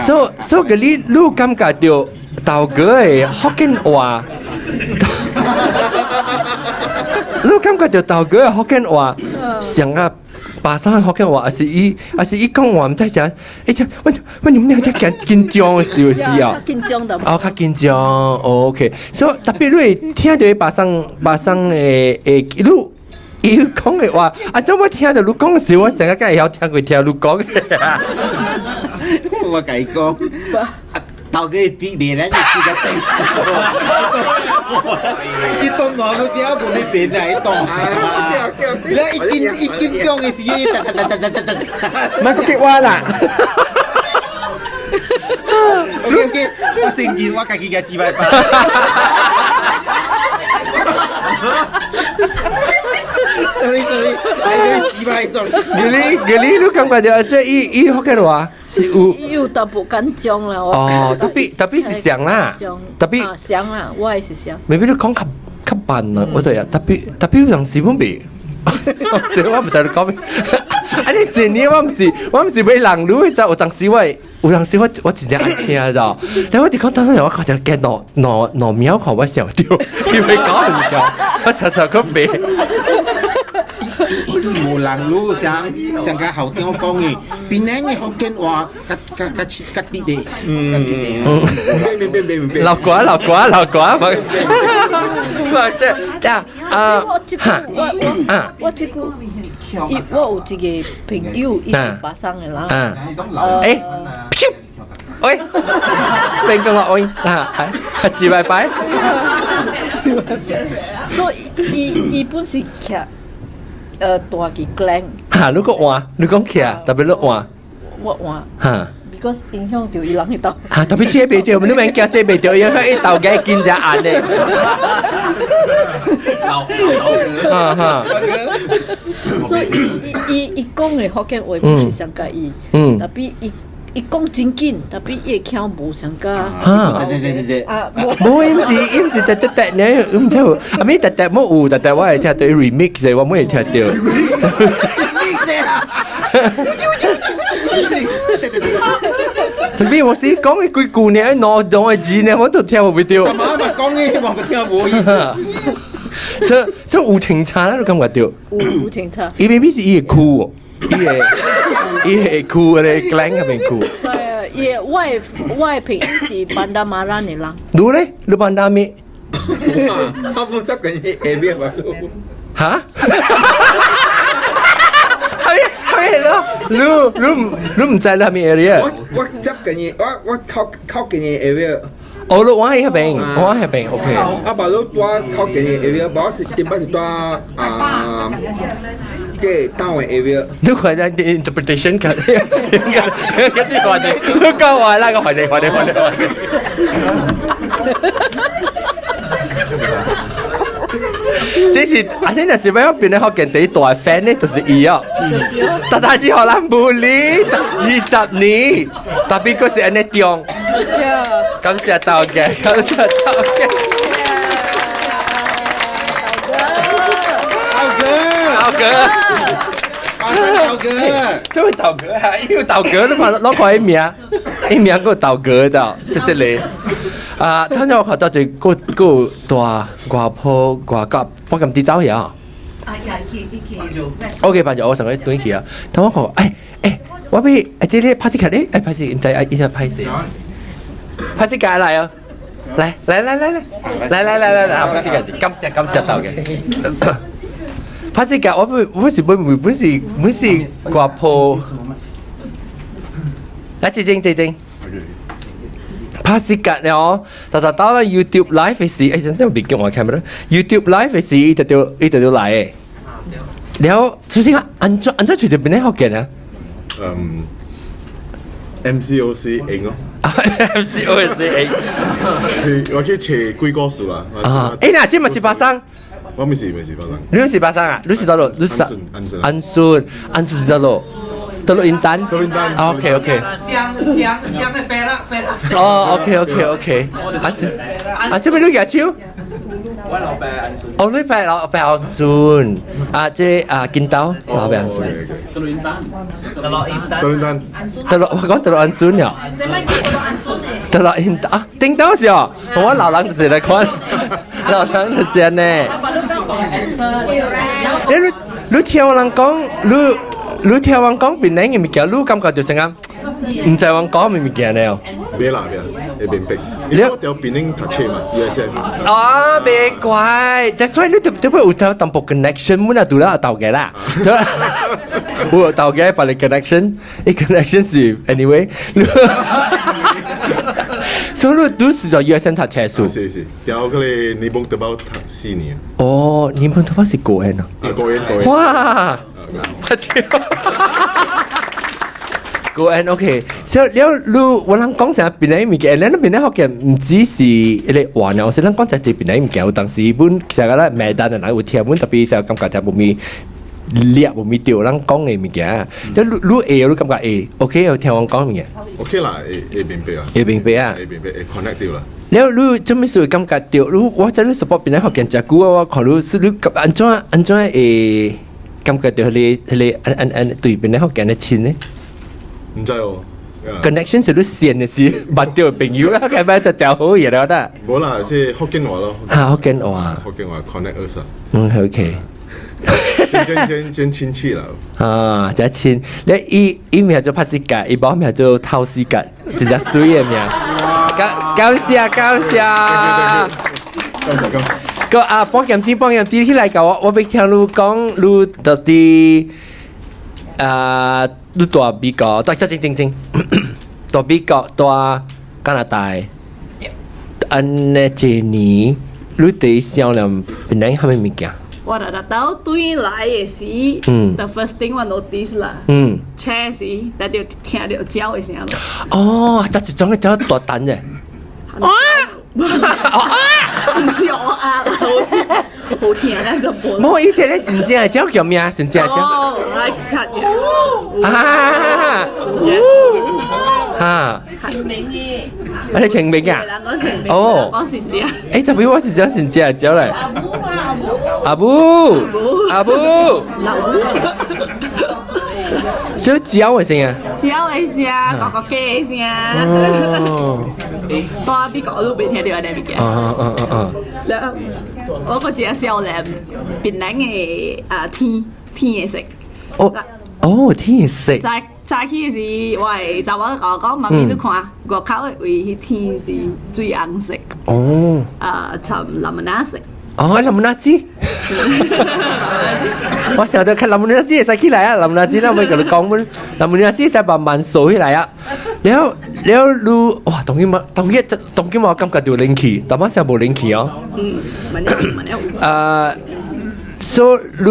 所所以個你你感覺著豆哥的福建話。你感覺著豆哥的福建話像啊巴生福建話，還是伊還是伊講話毋知啥？欸，我我你們倆較緊張是毋是啊？較緊張的。哦，較緊張。OK，所以特別你會聽著巴生巴生的的，你伊講的話，啊，怎我聽著你講時，我成日梗係曉聽過聽你講的。我共伊講，頭家啲面咧，你自己頂。伊當我嗰時無你變啊，伊當。你一緊一緊張的時，噠噠噠噠噠噠噠。唔係個激話啦。 OK OK，我承認我家己嘅自敗吧。Sorry sorry，哎，自敗 sorry。嗰啲嗰啲，你感覺就即伊伊福建話是有有淡薄緊張啦。哦，特別特別是像啦，特別像啦，我也是像。未必你講較較慢啦，我對啊，特別特別有陣時本袂，這我毋知你講咩。啊！你一年我毋是我毋是欲人你，知有當時我有當時我我真正愛聽知道。但我佇講當時我看著見兩兩兩秒看我笑著，因為講毋對，我常常閣袂。伊無人路像像個校長講的，檳城的福建話較較較較直的，較直的。老瓜老瓜老瓜嘛，嘛是呀啊，我這句我我我這句，伊我有一個朋友，伊是巴生的人。欸，喂，變講啦，喂，啊，係，自拜拜。所以伊伊本是徛。大支 Klang。嚇！你閣換，你講徛，特別你換。我換。嚇！Because 影響著伊人彼兜。嚇！特別這袂著，你免驚這袂著，因為伊頭家緊才按咧。哈哈。所以伊伊伊講的福建話不是上佮伊，特別伊伊講真緊，特別伊的腔無上佮。嚇！對對對對。啊！無，伊毋是伊毋是特特特呢，毋知有，啊咪特特冇有，特特我會聽著 remix 的，我冇會聽著。 remix 啊！特別我是講的幾句呢，兩兩個字呢，我都聽無著。幹嘛嘛講的，我聽無意思。這這有清差，你感覺著？有有清差。伊明明是伊的區哦，伊的伊的區，個 Klang 彼邊區。所以，伊我的我的朋友是 Banda Maran 的人。你咧？你 Banda 咩？我本身跟伊下邊嘛。哈？係係咯，你你你毋知你啥物 area？我我接近伊，我我靠靠近伊 area。哦，你往彼邊，往彼邊，OK。啊，無你住靠近伊 area，無我是頂擺是住啊，個 town 的 area。你看咱 interpretation 個，個啲話題，你講話啦，個話題話題話題話題。這是啊，你若是欲變咧福建第一大 fan 咧，就是伊哦。大大只予人 bully 20年，特別閣是按呢中。感謝頭家，感謝頭家。頭哥，頭哥，巴生頭哥，這位頭哥啊，伊有頭哥，你看攞看伊名，伊名閣頭哥的，謝謝你。啊，頭先我看到一個個大外婆外國，我咁啲走去啊。啊呀，去去去。 OK，朋友，我上個轉去啊。頭我看，哎哎，我欲哎，這個拍攝卡咧，哎，拍攝，毋知啊，伊啥拍攝？拍攝卡來哦，來來來來來來來來來來，拍攝卡，感謝感謝到嘅。拍攝卡，我本我是本本是本是外婆。來，這間這間。拍攝卡了，逐逐到了 YouTube Live 的時，哎，真正別叫我 camera。YouTube Live 的時，伊就著伊就著來的。然後，首先按怎按怎揣著檳城福建啊？嗯，MCOC 贏咯。 MCOC 贏。我去揣鬼故事啦。啊，欸，那這嘛是巴生？我毋是，毋是巴生。你是巴生啊？你是佗落？你是安順。安順，安順是佗落？佗落印丹。佗印丹。 OK OK。香香香的白啦白啦。哦，OK OK OK。啊，啊，這邊你舉手？我老爸安順。哦，你爸老爸安順。啊，這啊金刀老爸安順。佗落印丹。佗落印丹。佗落印丹。佗落我講佗落安順了。佗落印丹啊，叮當是哦，我老人就是來看，老人就是按呢。你你聽人講，你你聽人講檳城的物件，你感覺就是講，毋知阮講咩物件了。袂啦袂啦，會明白。你我佇檳城讀冊嘛，USM。啊，袂怪，That's why 你特特別有條淡薄 connection，滿啊拄啦豆嘅啦，有豆嘅把你 connection，伊 connection 是 anyway。所以你都是在 USM 讀冊書。是是，調嗰個你幫得包讀4年。哦，你本頭是高 N 啊？啊，高 N 高 N。哇！我笑。高 N OK，所以了你我人講成檳城物件，咱檳城福建毋只是彼个話呢，我是咱講成這檳城物件，有當時本成個咧麥當的人有聽，本特別是感覺聽無咪掠無咪對，咱講的物件，即你你會你感覺會 OK 有聽我講物件？OK 啦，會會明白啦，會明白啊，會明白會 connect 到啦。了你做咩事會感覺到？你我知你 support 檳城福建誠久啊，我看你是你按怎按怎會感覺到彼个彼个按按按對檳城福建的親呢？毋知哦。 connection 是你線的是捌著朋友啦，該擺就真好嘢了啦。無啦，這福建話咯。哈，福建話。福建話 connect us。嗯，OK。真真真親切啦。啊，真親！你伊伊名做拍死格，伊某名做透死格，真正媠的名。感感謝感謝。個啊，半點鐘半點鐘起來共我，我欲聽你講，你到底啊，你蹛美國，蹛正正正，蹛美國，蹛加拿大，按呢一年，你佇想念檳城啥物物件？我逐逐兜轉來的時，the first thing 我 notice 啦，車時，咱就聽著鳥的聲咯。哦，得一種的鳥大膽的。啊！毋是我啊，好是好聽那個播。無，伊這個真正的鳥叫名，真正的鳥。哦，來睇者。啊！哈！清明嘅。啊，你清明啊？哦。我是正。欸，特別我是講真正的鳥咧。阿母阿母。阿母。所以鳥的聲啊？鳥的聲，咕咕雞的聲。哦。蹛美國都袂聽著按呢物件。啊啊啊啊！了，我閣真少年，檳城的啊天天的色。哦哦，天的色。早早起時，我的查某共我講，媽咪你看，外口的位彼天是水紅色。哦。啊，摻藍藍色。哦，藍藍子。我想著看藍藍子會使起來啊，藍藍子咱袂共你講，阮藍藍子會使慢慢掃起來啊。了了，你哇，當今嘛，當今當今我感覺著冷氣，但我現無冷氣哦。嗯，慢了慢了。啊，所以你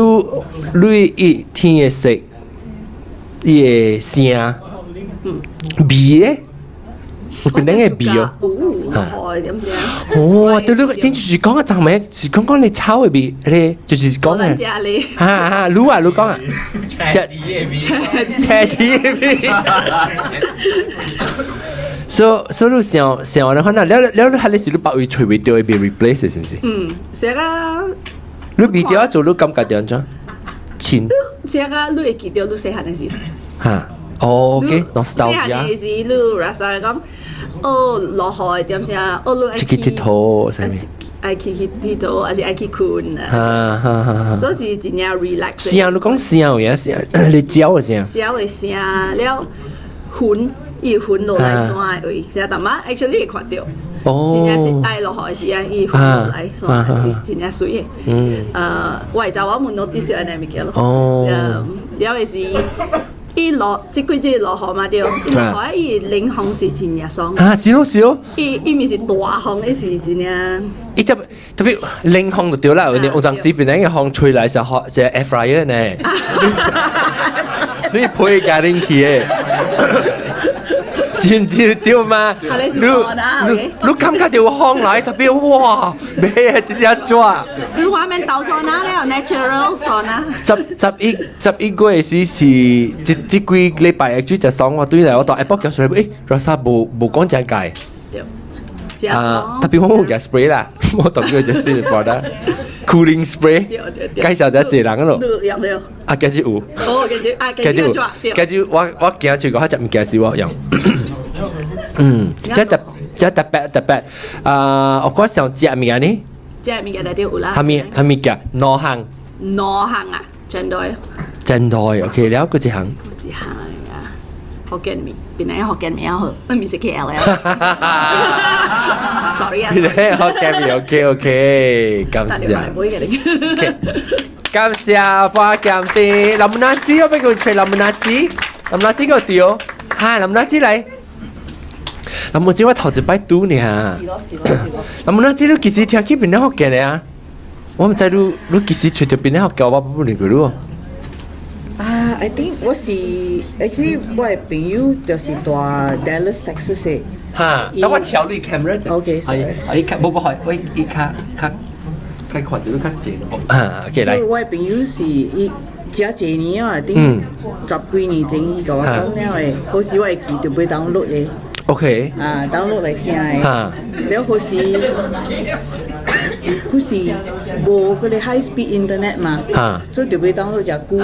你伊天的色，伊的聲，味咧，有檳城的味哦。有，好點聲。哦，對你，頂就是講啊，昨暝是講講你炒的味，咧就是講的。哈哈，你啊，你講啊，車底的味，車底的味。所以所以你想想咧，可能了了你係你是你別位揣袂著會被 replace 是毋是？嗯，成個。你味著做你感覺著按怎？親。成個你會記著你細漢的時。哈，哦，OK，nostalgia。細漢的時，你 rasa 講，哦，落雨的點聲，哦，你愛去𨑨迌啥物？愛去去𨑨迌，還是愛去睏啊？哈哈哈哈！所以是真正 relax。聲，你講聲有影聲，你鳥的聲。鳥的聲了，雲伊雲落來山的位，成淡仔 actually 會看著。哦。真正愛落雨的時陣，伊雲落來山的位，真正媠的。我的查某問 notice 著按呢物件咯。哦。了的是。伊落這幾日落雨嘛對，伊落雨伊冷風是真正爽。啊，是咯是咯。伊伊毋是大風，伊是真正。伊特特別冷風就對啦，有當時檳城的風吹來是好是 air fryer 呢。你配加冷氣的。是毋是對嗎？你你你感覺著風來特別哇，咩直接抓。你畫面倒桑拿了，natural 桑拿。十十一十一月時是這這幾禮拜的水就爽，我對來我到 Apple 叫出來，欸，Rasa 無無講真界。對。啊，特別我有spray 啦，我當佢就是 product cooling spray，介紹一濟人咯。用了。啊，今日有。哦，今日啊，今日有。今日我我行出個，我食物件時我用。嗯，這特這特別特別啊！我講想食物件呢？食物件內底有啦。啥物啥物件？兩項。兩項啊，煎堆。煎堆，OK，了閣一項。一項啊，福建麵，檳城福建麵好，那毋是 KL 了。Sorry 啊。檳城福建麵，OK OK，感謝。OK，感謝花鹹甜。林木子，我欲共揣林木子，林木子個對，哈，林木子來。林木子我頭一擺拄呢。林木子你幾時聽起檳城福建的啊？我毋知你你幾時揣著檳城福建，我不認過你。啊，I think 我是 actually 我的朋友就是蹛 Dallas Texas 的。哈，等我調你 camera 者。 OK，係，你較無無開，我伊較較較看著你較靜。啊，OK 來。所以我的朋友是伊遮濟年啊，I think 十幾年前伊共我講了的，好時我會記就欲 download 的。 啊，download 來聽的。了好時是佢是無嗰個 high speed internet 嘛，所以就欲 download 誠久。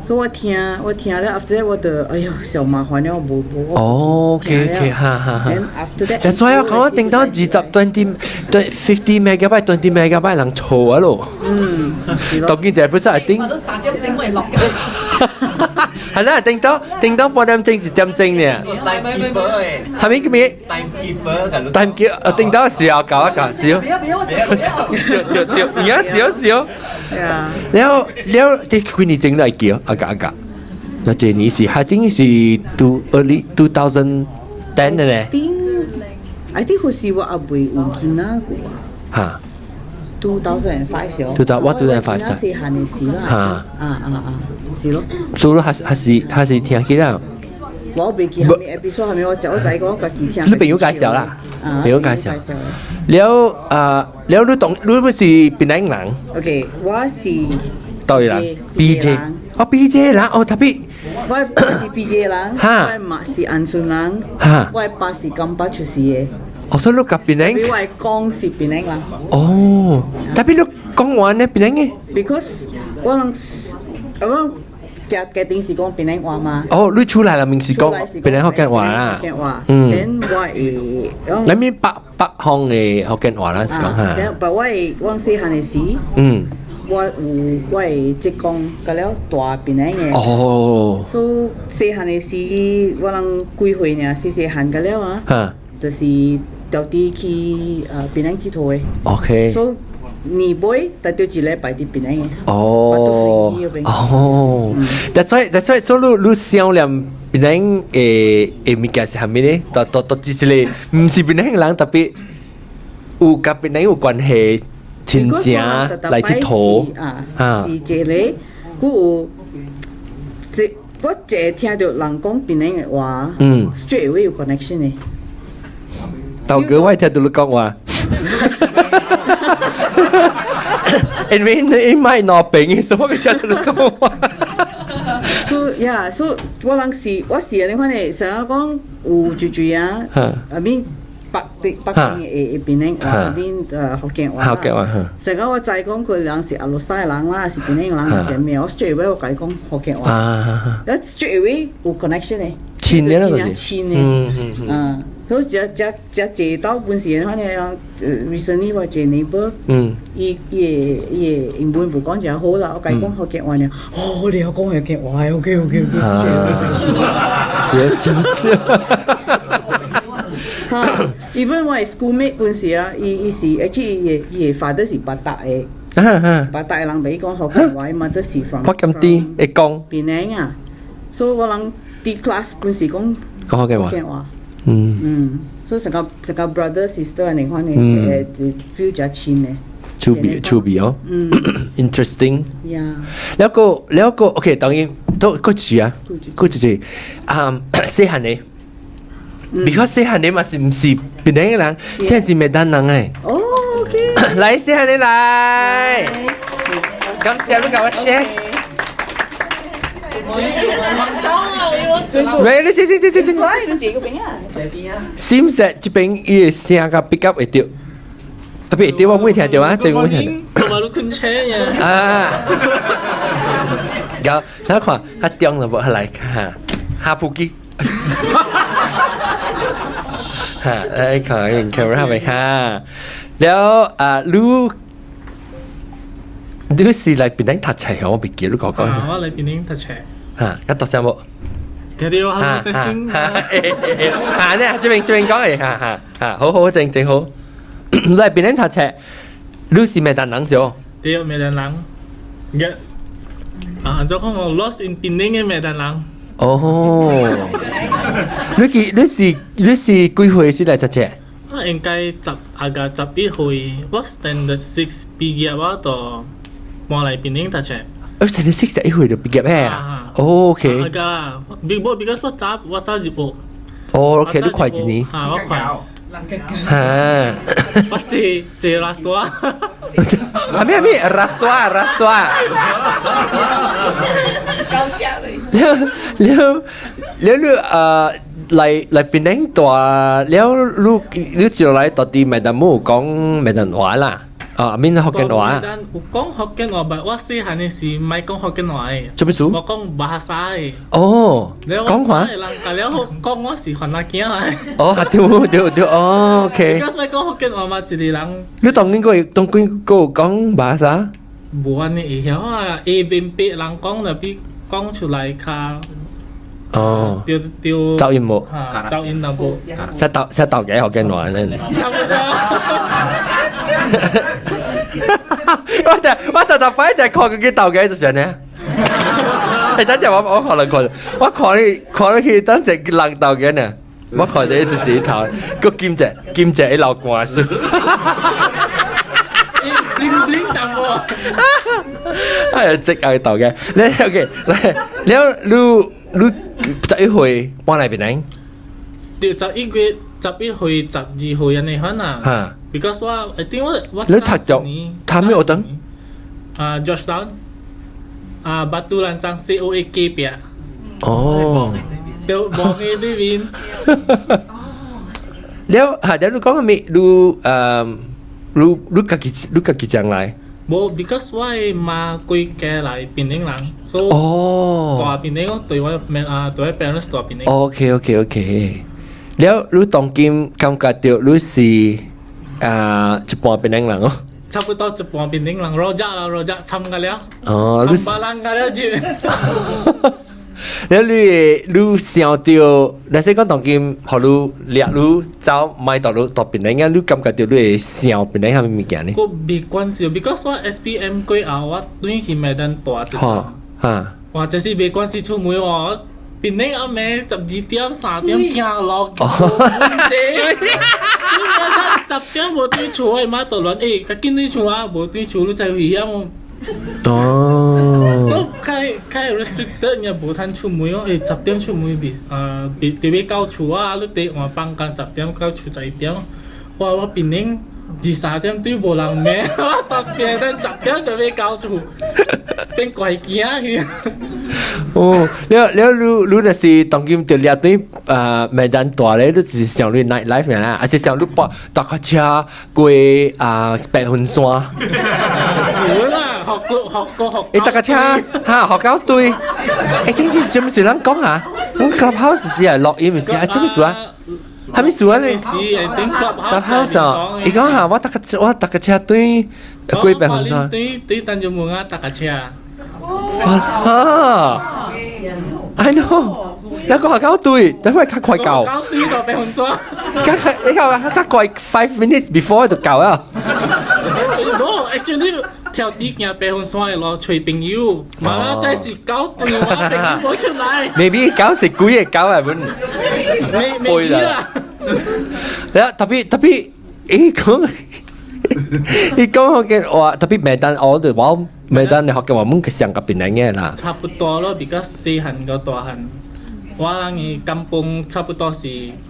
所以我聽我聽了，after that 我就哎喲，上麻煩了，無無。哦，OK OK，哈哈哈。 Then after that，所以我講我頂到20 20對 50 megabyte 20 megabyte 人錯啊咯。當然就本身係頂。我都3點鐘會落嘅。係啦，頂到頂到半點鐘1點鐘呢。 Timekeeper 誒。係咪叫咩？Timekeeper。 Timekeeper，頂到時候搞一搞，是哦。對對對，而家是哦是哦。係啊。了了，這幾年前來叫啊個啊個，那這年是還頂是 early 2010 的呢。頂，I think 好似我阿未有囡仔過啊。哈。 2005時。 我2005 細漢的時啦。哈。啊啊啊，是咯。所以還是還是還是聽起來。我袂記啥物 episode 啥物，我就我知講家己聽。你朋友介紹啦，朋友介紹。了啊，了你懂，你不是檳城人？OK，我是。佗位人？PJ。哦，PJ 人，哦，特別。我是 PJ 人，我媽是安順人，我爸是金巴出世的。哦，所以你佮檳城？我的公是檳城人。哦，特別你講話呢檳城的？Because 我攏我家家庭是講檳城話嘛。哦，你出來啦，明是講檳城福建話啦。福建話。嗯。我會。你面北北方的福建話啦，是講哈。但我會我細漢的時。我有我的職工，佮了蹛檳城的。所以細漢的時，我人幾歲爾，細細漢佮了啊。就是調佇去檳城佚佗的。 所以年尾，得著一禮拜佇檳城的。哦。哦。That's why 所以你你想念檳城的的物件是啥物呢？都都都只是咧，毋是檳城人，特別有佮檳城有關係。親情來𨑨迌啊，是一個，閣有這我一下聽著人講檳城的話，straight away 有 connection 的。豆哥，我聽著你講話。因為你買兩邊，所以我聽著你講話。 So yeah, so 我人是我是按呢款的，成日講有一句啊，I mean 北北北方的檳城話，I mean 福建話。福建話。成日我知講佢人是後落山的人啦，是檳城人，是啥物？我 straight away 我共伊講福建話。啊，straight away 有 connection 的。親的那個是。親的。嗯。所以這這這坐到本時反正recently 我一個 neighbor，伊伊的伊的英文無講誠好啦，我共伊講福建話爾，哦，你曉講福建話，OK OK OK。是是是。哈，even 我的 schoolmate 本時啊，伊伊是 actually 伊的伊的 father 是巴達的，巴達的人袂講福建話，伊 mother 是 from 福建啲會講。檳城啊，所以我人佇 class 本時講講福建話。福建話。嗯，所以成個成個 brother sister 按呢款的，一個 feel 誠親的。趣味趣味哦。Interesting。 Yeah。了個了個，OK，當然都閣一啊，閣一個，啊，細漢的。because 細漢的嘛是毋是檳城的人，現在是麥當人誒。哦，OK。來，細漢的來。感謝你共我 share。喂，你這這這這這。你這個邊啊？這邊啊。 Seems that 這邊伊的聲較 pick up 會著，特別會著我沒聽著啊，這個沒聽著。同埋你困車呀。啊。然後睇看，較中了無？來看，下鋪機。哈，來看 camera 未看？了啊，你你是來檳城讀冊，我袂記你講講。啊，我來檳城讀冊。哈，較大聲無？聽到 hello testing。嚇呢，這邊這邊講嘅，嚇嚇嚇，好好正正好。你喺檳城讀冊，你是暝丹人少？對，暝丹人。嘅啊，就講我 lost in 檳城嘅暝丹人。哦，你記你是你是幾歲先來讀冊？我應該十啊個11歲，我 standard six 畢業我就搬來檳城讀冊。哦，standard six 11歲就畢業咩？哦，OK。啊個，because 我早入學。哦，OK，你快一年。嚇，我快。嚇！我坐坐 rasuah。啊咩咩 rasuah rasuah。高價嘞。了了了你來來檳城大了，你你接落來到底暝丹冇講暝丹話啦？啊，免福建話。有講福建話，但我細漢的時毋愛講福建話的。做咩事？我講 bahasa 的。哦，講話。人甲了講我是番仔囝來。哦，對對對，哦，OK。我講福建話嘛，一個人。你當今個當今個講 bahasa？無按呢會曉啊，會明白人講就比講出來較。哦，對對。走音無？走音淡薄。識鬥識鬥嘅福建話呢？差不多。我就我特特擺就看佢佢鬥嘅就是呢。你等陣我我可能看，我看你看你去等陣人鬥嘅呢。我看你就是頭，個兼隻兼隻一流汗水。 bling bling 淡薄。哎呀，即係鬥嘅。你 OK，嚟，你你你11歲搬來檳城？對，11月11歲、12歲按呢款啊。嚇。 Because 我 I think 我我你讀咗讀咩學堂？啊，Georgetown 啊，Batu Lanchang COA 隔壁。哦。對，望嘅對面。了，嚇！了你講咩？你你你家己你家己將來？無，because 我的媽規家來檳城人，所以哦，蹛檳城，對我啊對我 parents 蹛檳城。 OK。了，你當今感覺到你是啊一半檳城人哦？差不多一半檳城人，rojak 啦，rojak 參個了。哦，你冚唪唥個了就。了你你想到，若是講當今，予你掠你走，莫蹛你蹛檳城啊，你感覺到你會想檳城啥物物件呢？我未關事，because 我 SPM 過後，我轉去暝丹蹛一陣。哈。哇！這是袂關事出門哦，檳城暗暝12點3點行路，問題。10點無轉厝，我媽就亂欸，較緊轉厝啊，無轉厝你知危險哦。哦。所以較較 restricted 爾無通出門哦，欸，十點出門未啊，未特別到厝啊，你得換房間十點到厝11點。哇！我檳城二三點對無人罵，我特別等十點就欲到厝，變怪囝去。哦，了了，你你就是當今就掠對啊，暝丹蹛咧，你就是想你 night life 啦，還是想你搭搭架車過啊白雲山？是啦，學過學過學。欸，搭架車哈學狗對，欸，頂次什麼時人講啊？阮 Clubhouse 是係錄音是啊，什麼事啊？啥物事啊你？Clubhouse 啊，伊講哈，我搭架我搭架車對過白雲山。對對，丹絨木額搭架車。哈！I know，那個學狗對，等會較快到。狗對到白雲山。較快，你看較快 5 minutes before 就到啊。 No, actually 跳啲行白雲山的路揣朋友，嘛這是狗對我朋友無出來。 Maybe 狗是幾個狗啊本。未啦。了特別特別，伊講伊講福建話，特別暝丹我就我暝丹你福建話滿個上個檳城嘅啦。差不多咯，比較細漢個大漢。我人的 kampung 差不多是，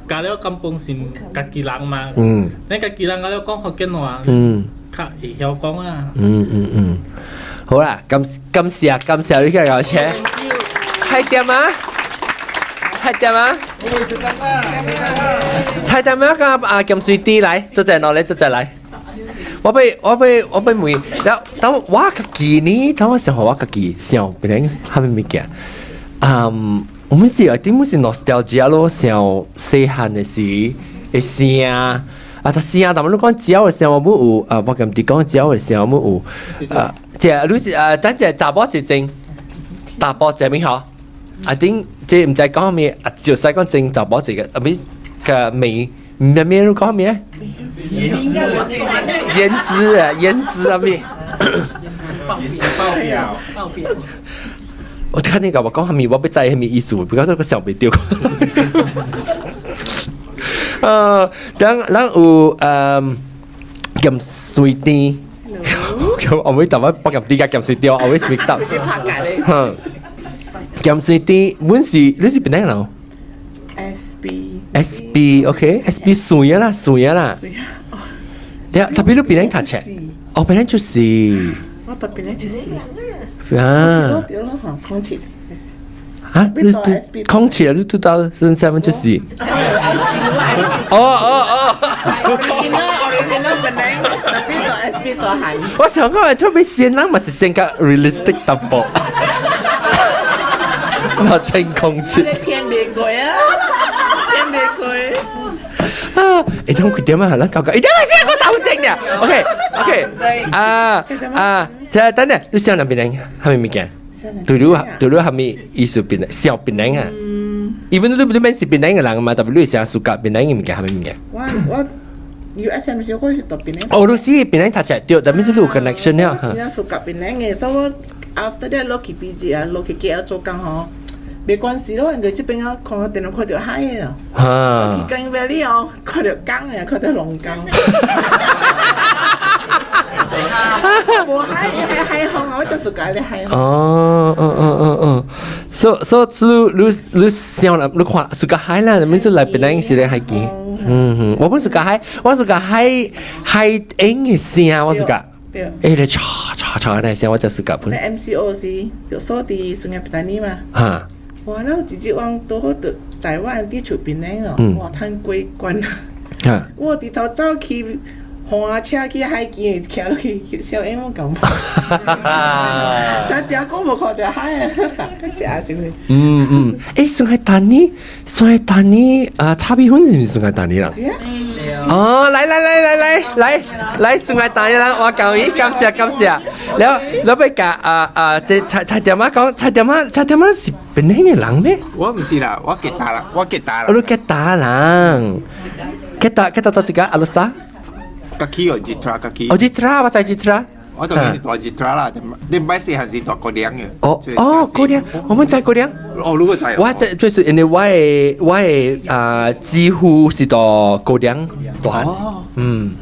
加了 kampung 是家己人嘛。你家己人加了講福建話，較會曉講啊。嗯嗯嗯，好啦，感感謝感謝你嘅邀請。菜店啊？菜店啊？菜店啊？個啊金水滴來，做陣落嚟，做陣來。我欲我欲我欲問，然後當我家己呢，當我想我家己想，變成啥物物件？嗯，我們是點是 nostalgia 咯，想細漢的時的聲啊，但聲，但你講鳥的聲，我冇有啊，我咁啲講鳥的聲，我冇有啊，這你是啊，等陣查某一陣，查埔一名好， I think 這毋知講咩，啊就使講正查某一個，啊咪個美咩咩你講咩？顏值啊，顏值啊咩？報表，報表。我看你甲我講啥物，我欲知啥物意思，比較說個想袂著。咱咱有鹹水甜，我每淡薄北鹹甜佮鹹水甜，我 always mix up。哼，鹹水甜，阮是你是邊個人？S B S B OK S B 水啊啦，水啊啦。你特別你邊個讀冊？哦，邊個出世？我特別咧出世。啊！對咯，嚇，空氣。啊！你空氣啊！你2007出世。哦哦哦！ Original 檳城，tapi 到 SP 大漢。我想講係出邊先人嘛是先較 realistic 淡薄。那清空氣。你騙你過啊！騙你過。啊！欸，這幾點啊？咱搞搞，一點啊！現在我頭前嘅。OK OK。啊啊！這等陣，你想哪邊人？啥物物件？對你對你啥物意思檳城？小檳城啊？even 你你免是檳城嘅人嘛，特別你想 suka 檳城嘅物件，啥物物件？我我 USM 時我是讀檳城。哦，你是檳城讀冊對，但是你有 connection 了。我真正 suka 檳城嘅，所以我 after that 落去 PJ 啊，落去 KL 做工吼。沒關係咯，因為這邊啊，看到電腦看到海的咯。去 Klang Valley 哦，看到江嘅，看到龍江。無海，海海風啊！我就 suka 咧海風。哦，嗯嗯嗯嗯，所所以你你想啦，你看 suka 海啦，你是來檳城是咧海景。嗯哼，我本 suka 海，我 suka 海海湧嘅聲，我 suka。對。欸，咧吵吵吵那聲，我就 suka 本。那 MCO 時就鎖佇 Sungai Petani 嘛。哈。哇！了一日我拄好就在我佇厝邊咧哦，哇，趁過關。我直頭走去換車去海邊，徛落去翕小影我講。啥食講無看著海啊，食就會。嗯嗯，欸，Sungai Petani，Sungai Petani 啊，炒米粉是毋是 Sungai Petani 啦？哦，來來來來來來來，Sungai Petani 啦，我教伊，感謝感謝。了，了欲共啊啊，這菜菜店仔講，菜店仔菜店仔是檳城的人咩？我毋是啦，我吉打人，我吉打人。哦，你吉打人，吉打吉打佗一間 Alor Star？家己哦，Jitra 家己。哦，Jitra，我知 Jitra。我當然是蹛 Jitra 啦，你毋捌細漢時蹛高粱嘅。哦哦，高粱，我們在高粱。哦，如果知。我這就是因為我的我的啊，幾乎是蹛高粱大漢。嗯。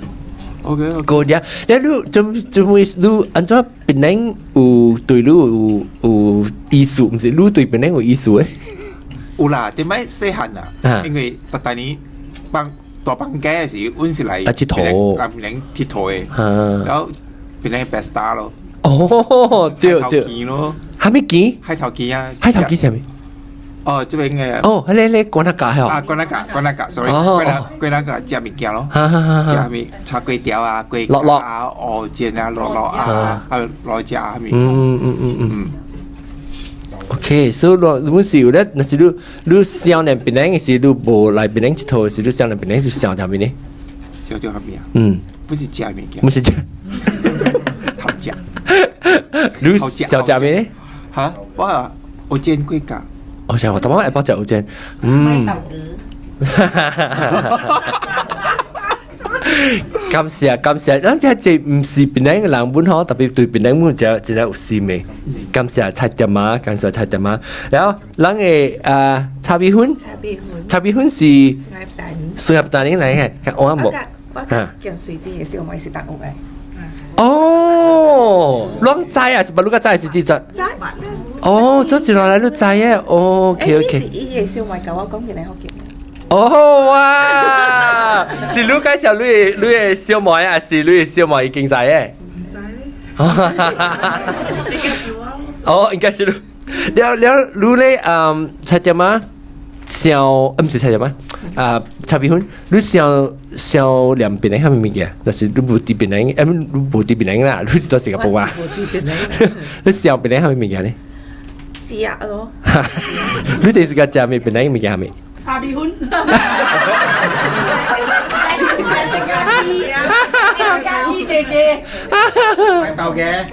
OK。高粱，你你怎怎會你按怎檳城有對你有有意思？毋是你對檳城有意思的？有啦，點解細漢啊？因為逐大年放大放假的時，阮是來啊𨑨迌，來檳城𨑨迌的，然後檳城 pesta 咯。哦，對對。海頭墘咯。啥物墘？海頭墘啊！海頭墘啥物？哦，這邊的。哦，彼個彼個關仔架吼。啊，關仔架，關仔架，sorry，關仔關仔架食物件咯。食啥物？炒粿條啊，粿條啊，蚵煎啊，滷滷啊，啊，滷食啥物？嗯嗯嗯嗯。OK，所以若阮是有咧，若是你你少年檳城的時，你無來檳城𨑨迌時，你少年檳城是想啥物呢？想著啥物啊？嗯，不是食物件。毋是食。頭食。你想食物呢？哈，我蚵煎粿角。我想我淡薄會飽食蚵煎，嗯。感謝感謝，咱這這毋是檳城的人本吼，特別對檳城本真真有心的。感謝菜店仔，感謝菜店仔。然後咱的啊炒米粉，炒米粉是蘇合大年來的，我無。我鹹水甜的小妹是大學的。哦，攏知啊？是毋你較知是幾隻？知。哦，這一路來你知的，OK OK。是伊的小妹共我講一個福建。哦哇！是你介紹你的你的小妹啊，還是你的小妹已經知的？毋知咧。哦，應該是你。了了，你咧嗯，菜店仔？想，毋是菜店仔？啊，炒米粉，你想想念檳城啥物物件？就是你無佇檳城，欸，你無佇檳城啦，你是佇新加坡啊？你想檳城啥物物件咧？食咯。你第時間食物檳城物件啥物？炒米粉。姐姐。豆嘅。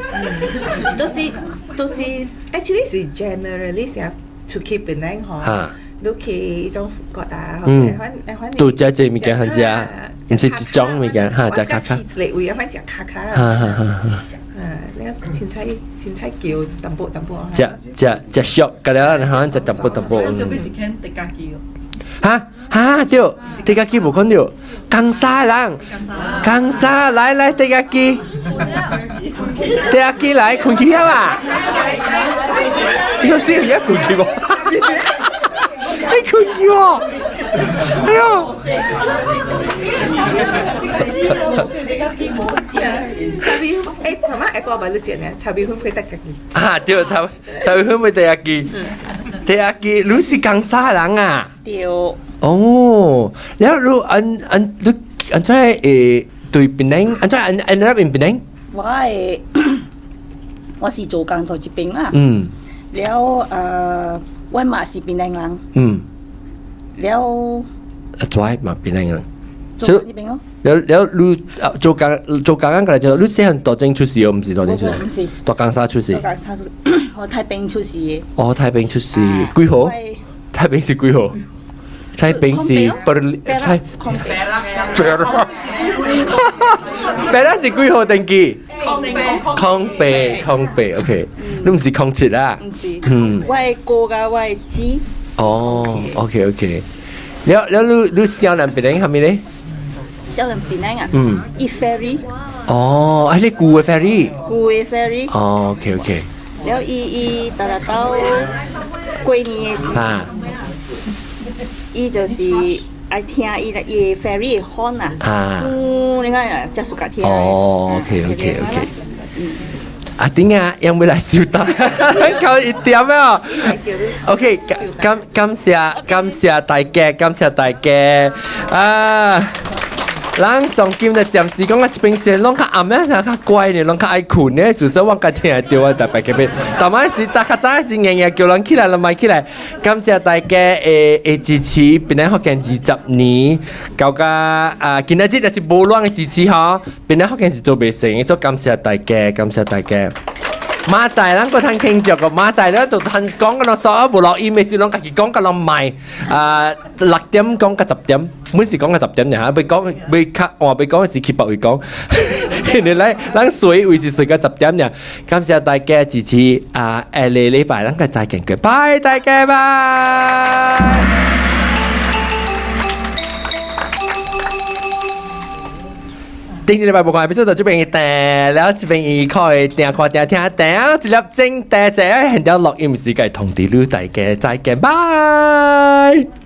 就是就是，actually 是 generally 成出去檳城吼，你去彼種 food court 啊，反都食這物件通食，毋是一種物件，哈，食較較。去一個位，反食較較。哈哈哈哈。啊，你凊彩凊彩叫淡薄淡薄。食食食俗，甲了然後食淡薄淡薄。小俾一間地家機哦。哈哈對，地家機無看著，江沙人，江沙來來地家機，地家機來睏去啊嘛？你有試而家睏去無？你睏去無？哎喲！茶米欸，尋晚下晡捌你食呢？茶米粉配地家機。啊對，茶茶米粉配地家機，地家機，你是江沙人啊？對。哦，了你按按你按怎會對檳城？按怎按按入檳城？我的我是做工頭這邊啦。了我媽是檳城人。了。啊，做嘛檳城人。做這邊哦。了了，你做工做工過來就你細漢大井出世哦，毋是大井出世，毋是大江沙出世。大江沙出，我太平出世的。哦，太平出世，幾號？太平是幾號？太平是不太。白啦是幾號登記？空白空白，OK，你毋是07啦？毋是。我的哥佮我的姊。哦，OK OK，了了你你少年檳城啥物咧？少年檳城啊？伊 ferry。哦，啊，你舊的 ferry。舊的 ferry。哦，OK OK。了伊伊逐日到過年的時。伊就是愛聽伊伊 ferry 的 horn 啊。嗯，你看，才暑假聽。哦，OK OK OK。阿丁啊，ยัง未來收單，夠一點啊。OK，感感謝感謝大家，感謝大家啊！人當今的暫時講啊，這邊線攏較暗咧，較乖呢，攏較愛睏呢。事實我家聽得著啊，特別特別。但擺時早較早時硬硬叫人起來，人咪起來。感謝大家的的支持，檳城福建20年，到甲啊，今仔日若是無人的支持吼，檳城福建是做袂成，所以感謝大家，感謝大家。馬仔咱閣通聽著個馬仔咧，就通講個咯，所有無錄音的時攏家己講個攏賣啊，6點講到10點，每時講到十點爾，欲講欲較換欲講的時去別位講，因為咱咱睡位是睡到十點爾。感謝大家支持啊！下個禮拜咱閣再見過，拜大家拜。頂禮拜無看，必須到這邊訂，了這邊伊可以訂看訂聽訂，一粒鐘訂一個，現在錄音時間通知你大家再見，拜。